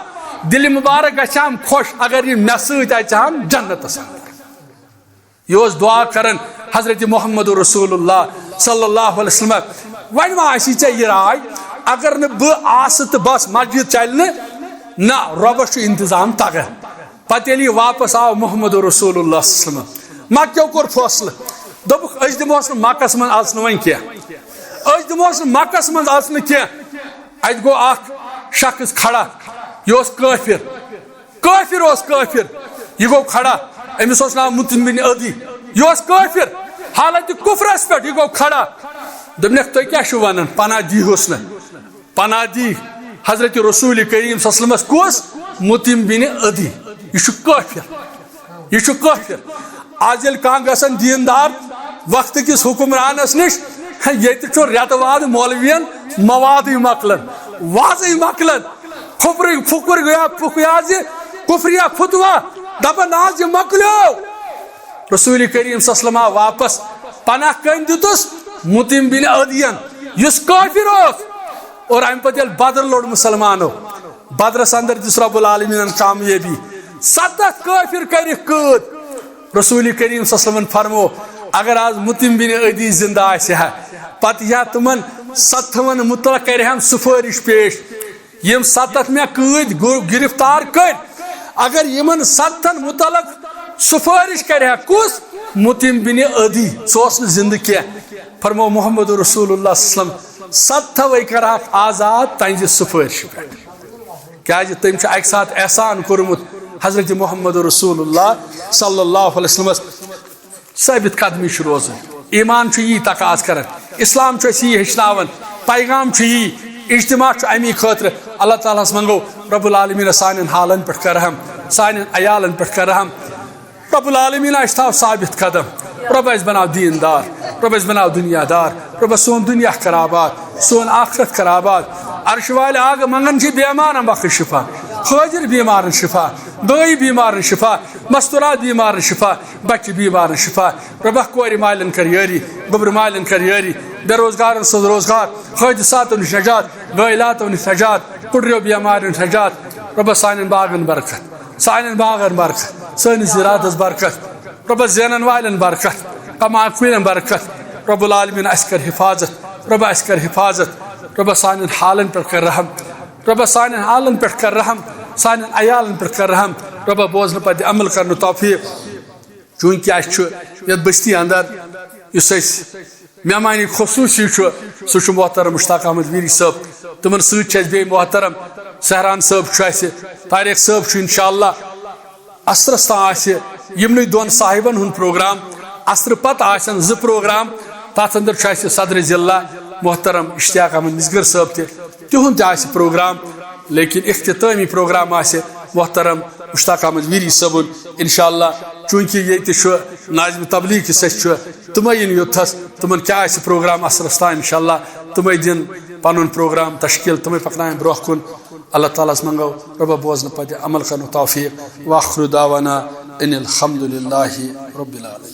دِلہِ مبارک گژھِ ہم خۄش، اگر یہِ مےٚ سۭتۍ اژِ ہم جنتس اندر۔ یہِ اوس دعا کران حضرت محمد رسول اللہ صلی اللہ علیہ وسلم۔ وۄنۍ ما آسی ژےٚ یہِ راے، اگر نہٕ بہٕ آسہٕ تہٕ بس مسجد چلہِ نہٕ، نہ، رۄبس چھُ انتظام تگان۔ پتہٕ ییٚلہِ یہِ واپس آو محمد رسول اللہ صلی اللہ علیہ وسلم، مکیو کوٚر فٲصلہٕ، دوٚپُکھ، أسۍ دِمہوس نہٕ مکس منٛز اژنہٕ وۄنۍ کینٛہہ، أسۍ دِمہوس نہٕ مکس منٛز اژنہٕ کینٛہہ۔ اتہِ گوٚو اکھ شخص کھڑا، یہِ اوس کٲفر، کٲفر اوس کٲفر، یہِ گوٚو کھڑا، أمِس اوس ناو مطعم بن عدی، یہِ اوس کٲفر، حالت کفرس پٮ۪ٹھ، یہِ گوٚو کھڑا۔ دوٚپنکھ، تُہۍ کیٛاہ چھِو ونان؟ پناہ دیٖہُس نہٕ۔ پناہ دی حضرت رسول کریم صلی اللہ علیہ وسلمس، کُس؟ مطعم بن عدی۔ یہِ چھُ کٲفر، یہِ چھُ کٲفر۔ آز ییٚلہِ کانٛہہ گژھن دیٖندار وقتہٕ کِس حکمرانس نِش، ییٚتہِ چھُ رٮ۪تہٕ واد مولوین موادٕے مۄکلان، وازٕے مۄکلان، پھُکرٕے پھُکُر گویا پھُک یا زِ کفریہ فتوا، دپان، آز یہِ مۄکلیو۔ رسول کریم صلی اللہ علیہ وسلم آو واپس۔ پناہ کٔمۍ دیُتس؟ مطعم بن عدین، یُس کٲفِر اوس۔ اور امہِ پتہٕ ییٚلہِ بدر لوٚڑ مسلمانو، بدرس اندر دِژ رب العالمینن کامیٲبی۔ ستتھ کٲفِر کٔرِکھ قٲد۔ رسول کریم صلی اللہ علیہ وسلمن فرمو، اگر آز مطعم بن عدی زندہ آسہِ ہا، پتہٕ یی ہا تِمن ستتھن متعلق کرِ ہم سفٲرِش پیش۔ یِم ستتھ مےٚ قٲدۍ گو-، گرفتار کٔرۍ، اگر یِمن ستتھن متعلق سفٲرِش کرِ ہا، کُس؟ مطعم بن عدی، سُہ اوس نہٕ زندٕ کینٛہہ۔ فرمو محمد رسول اللہ صلی اللہ علیہ وسلم، ستتھوے کرہکھ آزاد تہنٛزِ سفٲرشہِ پٮ۪ٹھ۔ کیازِ تٔمۍ چھُ اکہِ ساتہٕ احسان کوٚرمُت حضرت محمد رسول اللہ صلی اللہ علیہ وسلمس۔ ثٲبت قدمی چھُ روزُن۔ ایمان چھُ یی تقاض کران، اسلام چھُ اَسہِ یی ہیٚچھناوان، پیغام چھُ یی، اجتماع چھُ اَمی خٲطرٕ۔ اللہ تعالیٰ ہس منٛگو، رب العالمین سانٮ۪ن حالن پٮ۪ٹھ کر رحم، سانٮ۪ن عیالن پٮ۪ٹھ کر رحم۔ رب العالمین اَسہِ تھاو ثابت قدم، رب اَسہِ بناو دیندار، رب اَسہِ بناو دنیا دار، رب سون دنیا کر آباد، سون آخرت کر آباد۔ عرش والہِ آگہٕ منٛگان چھِ بیمارن بخش شفا، حٲضِر بیمارن شفا، دٲیی بیمارن شفا، مستورات بیمارن شفا، بچہِ بیمارن شفا۔ ربہ کورِ مالٮ۪ن کر یٲری، گوٚبرِ مالٮ۪ن کر یٲری، بے روزگارن سٕنٛز روزگار، حٲدثاتو نِش نجات، غٲیلاتو نِش نجات، کُڑریو بیمارٮ۪و نِش نجات۔ ربہ سانٮ۪ن باغن برکت، سانٮ۪ن باغن برکت، سٲنِس زِراعتس برکت۔ ربہ زینن والٮ۪ن برکت، کماون کُلٮ۪ن برکت۔ رب العالمین اَسہِ کر حفاظت، ربہ اَسہِ کر حفاظت۔ ربہ سانٮ۪ن حالن پٮ۪ٹھ کر رحم، ربہ سانٮ۪ن حالن پٮ۪ٹھ کر رحم، سانٮ۪ن عیالن پٮ۪ٹھ کر رحم۔ ربہ بوزنہٕ پتہٕ عمل کرنُک توفیق۔ چوٗنٛکہِ اَسہِ چھُ یَتھ بستی اندر یُس اَسہِ مہمانِ خصوٗصی چھُ، سُہ چھُ محترم مشتاق احمد ویری صٲب۔ تِمن سۭتۍ چھِ اَسہِ بیٚیہِ محترم سہران صٲب چھُ اَسہِ، طارق صٲب چھُ۔ انشاءاللہ عصرس تام آسہِ یِمنٕے دۄن صاحبن ہُنٛد پروگرام۔ عصرٕ پتہٕ آسن زٕ پروگرام۔ تَتھ اندر چھُ اَسہِ صدر ضلع محترم اشتیاق احمد نسگر صٲب تہِ، تِہُنٛد تہِ آسہِ پروگرام، لیکن اختتٲمی پروگرام آسہِ محترم مشتاق احمد ویری صٲبُن۔ انشاءاللہ چوٗنٛکہِ ییٚتہِ چھُ ناظم تبلیغ یُس اَسہِ چھُ، تِمے یِن یوٚتتھس، تِمن کیٛاہ آسہِ پروگرام عصرس تام۔ انشاءاللہ تِمے دِن پنُن پروگرام تشکیل، تِمے پکناون برونٛہہ کُن۔ اللہ تعالیٰ ہس منٛگو ربہ بوزنہٕ پتہٕ عمل کرنُک توفیق۔ وآخر دعوانا ان الحمد للہ رب العالمین۔